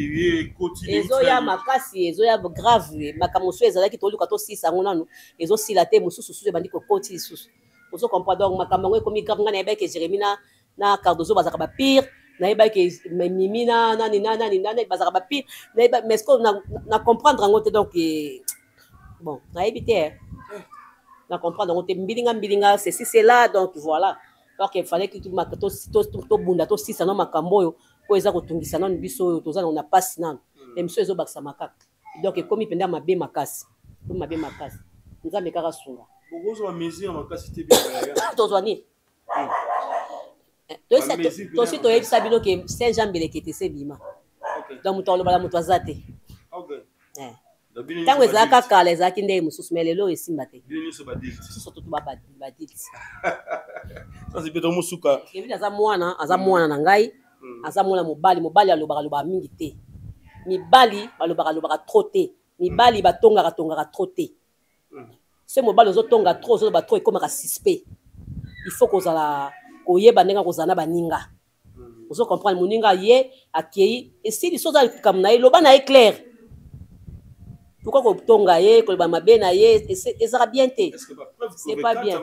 ezoya makasi, ezoya grave. Makambo mosusu ezalaki toluka tosisa yango nanu, ezosila te. Mosusu susu ebandi kokoti lisusu. Ozo comprendre? Donc makambo yango ekomi grave. Ngai nayebaki ke Jérémi na Cardozo bazalaka bapire, nayebaki ke Mimi na nani na nani nani bazalaka bapire, nayeba. Mais ce que na comprendre yango te. Donc bon, nayebi te, na comprendre yango te. Mbilinga mbilinga, ceci, cela. Donc voilà, donc il fallait que tobunda, tosisa no makambo oyo oyo eza kotungisa nanu biso, oyo toza na pasi nanu. Émission ezobakisama kaka. Donc ekomi mpenza mabe makasi, ekomi mabe makasi. Nzambe kaka sunga. Bokozwa mesure makasi te? Tozwa nini? Tosi toyebisa bino ke Saint Jean Mbelekete se bima. Donc moto alobala moto aza te. Ntango ezalaka kala, ezalaki ndenge mosusu, mais lelo esimba te. Biso tutu badilti. Kevin aza mwana, aza mwana na ngai, aza mwana mobali. Mobali alobaka lobaka mingi te. Mibali balobaka lobaka trop te. Mibali batongaka tongaka trop te. Se mobali ozotonga trop, ozoloba trop, ekomaka suspect. Il faut kozala koyeba ndenge kozala na baninga. Ozo comprendre? Moninga ye akei, esili. So oza likambo na ye, loba na ye clair. Pourquoi kotonga ye, koloba mabe na ye? Ezaka bien te, c'est pas bien.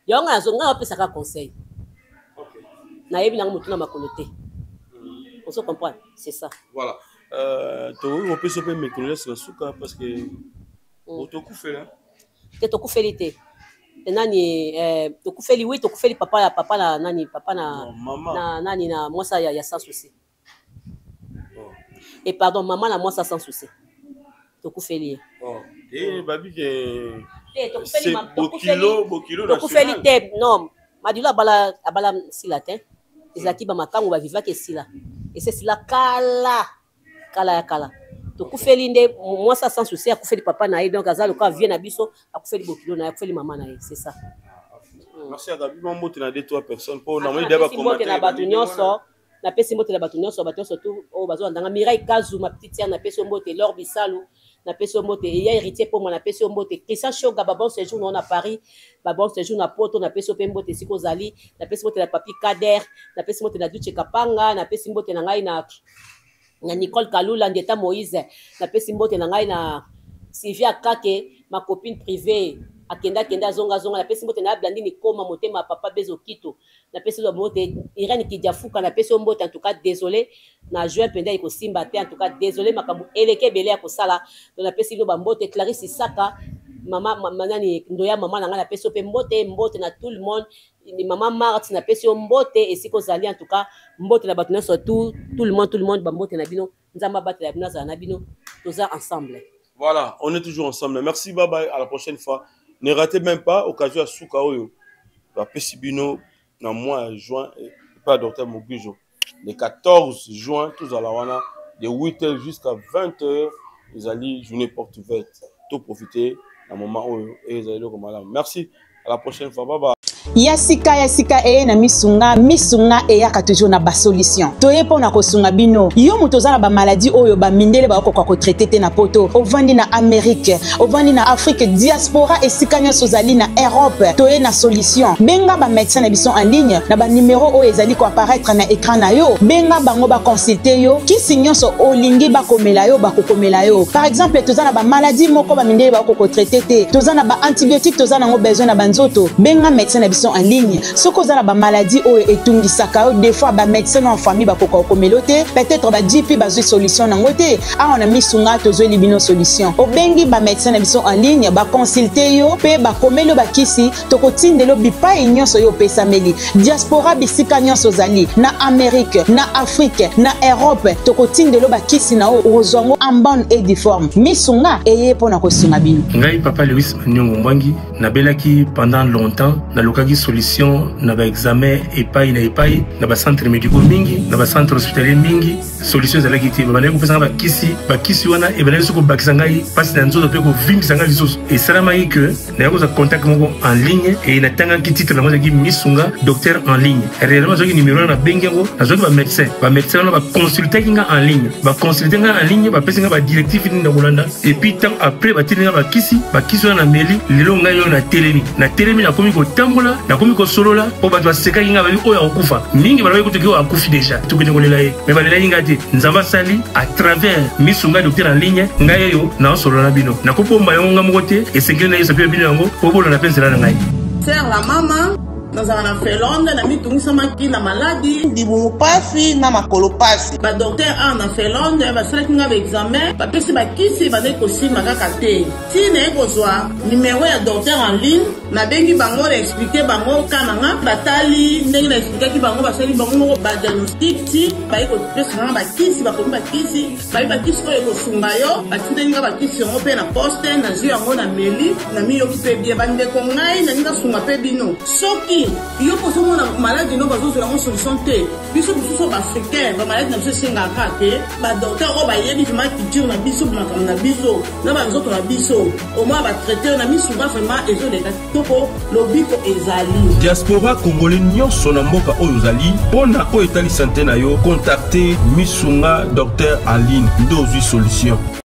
Yango ngai ngai apesaka conseil, nayebi nango motu na makolo te. Ozo comprendre? C'est ça. Voilà, tokoki kopesa mpe mikolo nyonso na suka parce que otokufela. Te, tokufeli te. Nani tokufeli? Oui, tokufeli papa ya papa na nani, papa na, no, na nani, na mwasa ya Sans Souci. Oh. Et pardon, mama na mwasa Sans Souci, tokufeli ye. Oh. Eh, babi ke te, tokufeli, tokufeli te. Non, Madilo abala, abala sila te. Ezalaki bamakango bavivaki, esila, esesila kala kala ya kala. Tokufeli nde mwasi Sans Souci, akufeli papa na ye. Donc aza lokola vie na biso, akufeli bokilo na ye, akufeli mama na ye, c'est ça. Merci Agabi, mbote na deux trois personnes mpo namoni mbote na bato nyonso. Napesi mbote na bato nyonso, bato nyonso tu oyo bazolanda. Mirai Kazu, ma petite sœur, napesi yo mbote. Lor Bisalu, napesi yo mbote. Eya Héritier Poma, napesi yo mbote. Christian Shoga, babon séjour na Paris, babon séjour na Poto, napesi yo mpe mbote esika ozali. Napesi mbote na Papi Kader, napesi mbote na Duche Kapanga, napesi mbote na ngai na Nicole Kalula, Ndeta Moïse, napesi mbote na ngai na Sylvia Kake, ma copine privée, akenda akenda, azonga azonga. Napesi mbote na Blandine Koma, motema ya papa Bezo Kito, napesi yo mbote. Irene Kidiafuka, napesi yo mbote. En tout cas désolé, na juin mpenza ekosimba te. En tout cas désolé, makambo eleki ebele ya kosala. Donc napesi bino bambote. Clarisse Isaka, mama ma, nani, ndoya mama na ngai, napesi yo mpe mbote. Mbote na tout le monde. Mama Marte, napesi yo mbote esika ozali. En tout cas mbote na bato nyonso, tout le monde, tout le monde, bambote na bino. Nzambe abatela bino, azala na bino, toza ensemble. Voilà, on est toujours ensemble. Merci, bye bye, à la prochaine fois. Ne ratez même pas occasion ya suka oyo bapesi bino na mois ya juin epai ya docteur Mogijo, le 14 juin. Tozala wana de 8h jusqu'à 20h. Ezali journée porte ouverte. Toprofite na moment oyo, ezali eloko malamu. Merci, à la prochaine fois, bye bye. Ya sika ya sika eye na misunga, misunga eyaka toujours na ba solution. Toye mpo na kosunga bino. Yo moto oza na ba maladie oyo ba mindele bakokoka ko traiter te na poto, ovandi na Amerique, ovandi na Afrique, diaspora esika nyonso ozali na Europe, toye na solution. Benga ba médecin na biso en ligne na ba numero oyo ezali ko apparaître na écran na yo. Benga bango ba consulter yo, kisi nyonso olingi bakomela yo, bakokomela yo. Par exemple, toza na ba maladie moko ba mindele bakokoka ko traiter te, toza na ba antibiotiques, toza nango besoin na banzoto. Benga médecin na biso en ligne soki oza na ba maladie oyo etungisaka yo. Des fois ba médecin na famille bakoka kokomela te, peut-être ba GP bazwi solution nango te. Awa na misunga tozweli bino solution. Obengi ba médecin na biso en ligne, baconsulte yo mpe bakomeli yo bakisi, tokotindela yo bipai nyonso yo opesameli. Diaspora, bisika nyonso ozali, na Amérique, na Afrique, na Europe, tokotindela yo bakisi na yo, okozwa yango en bonne et due forme. Misunga eye mpo na kosunga bino. Ngai papa Lewis Maniongo Mbwangi, nabelaki pendant longtemps, nalukaki solution na baexamen epai na epai, na bacentre médicaux mingi, na bacentre hospitalier mingi, solution ezalaki te. Babandaki kopesa ngai bakisi, bakisi wana ebandaki soki kobakisa ngai mpasi na nzoto mpe kovimbisa ngai lisusu. Esalamaki ke nayaki kozwa contact moko en ligne e natangaki titre yango ezalaki Misunga docteur en ligne. Réellement nazwaki numéro wana, nabengi yango, nazwaki bamédecin. Bamédecin wana baconsultaki nga en ligne, baconsulte nga en ligne, bapesi nga badirective nini na kolanda. Et puis ntango après batindi nga bakisi, bakisi wana nameli, lelo ngai oyo natelemi, natelemi, nakomi kotambola, nakomi kosolola. Mpo bato basekaki nga, babi oyo akokufa mingi, balobaki kutu oyo akufi déjà, tokende kolela ye. Mais balelaki nga te. Nzambe asali à travers Misunga docteur en ligne, ngai oyo naosolola na bino. Nakobomba yango nga moko te, esengeli nayesa mpe bino yango mpo bolanda mpe nzela na ngai. Sœur la mama, nazala na Finlande, namitungisamaki na maladi. Libumu pasi na makolo pasi. Badocteur awa na Finlande basalaki nga baexamen, bapesi bakisi, bandaki kosimba kaka te. Ti naye kozwa numero ya docteur en ligne, nabengi bango, na expliquer bango ka na nga, batali ndenge na expliquaki bango, basali bango moko badiagnostic, ti baye kopesa nga bakisi, bakomi bakisi, bayi bakisi oyo ekosunga yo. Batindeli nga bakisi yango mpe na poste, nazwi yango, na meli, namiyoki mpe bien. Bandeko, ngai nalingi nasunga mpe bino. Soki yo mpo ozomona maladi no bazozwela yango solution te, biso mosusu baafricain, bamaladi na biso esengaka te badocteur oyo bayebi vraiment culture na biso, makambo na biso na banzoto na biso, omoi batraite na misunga. Vraiment ezoleka kitoko, lobiko ezali. Diaspora congolais nyonso na mboka oyo ozali, mpo na oyo etali sante na yo, contacte Misunga docteur en ligne nde ozwi solution.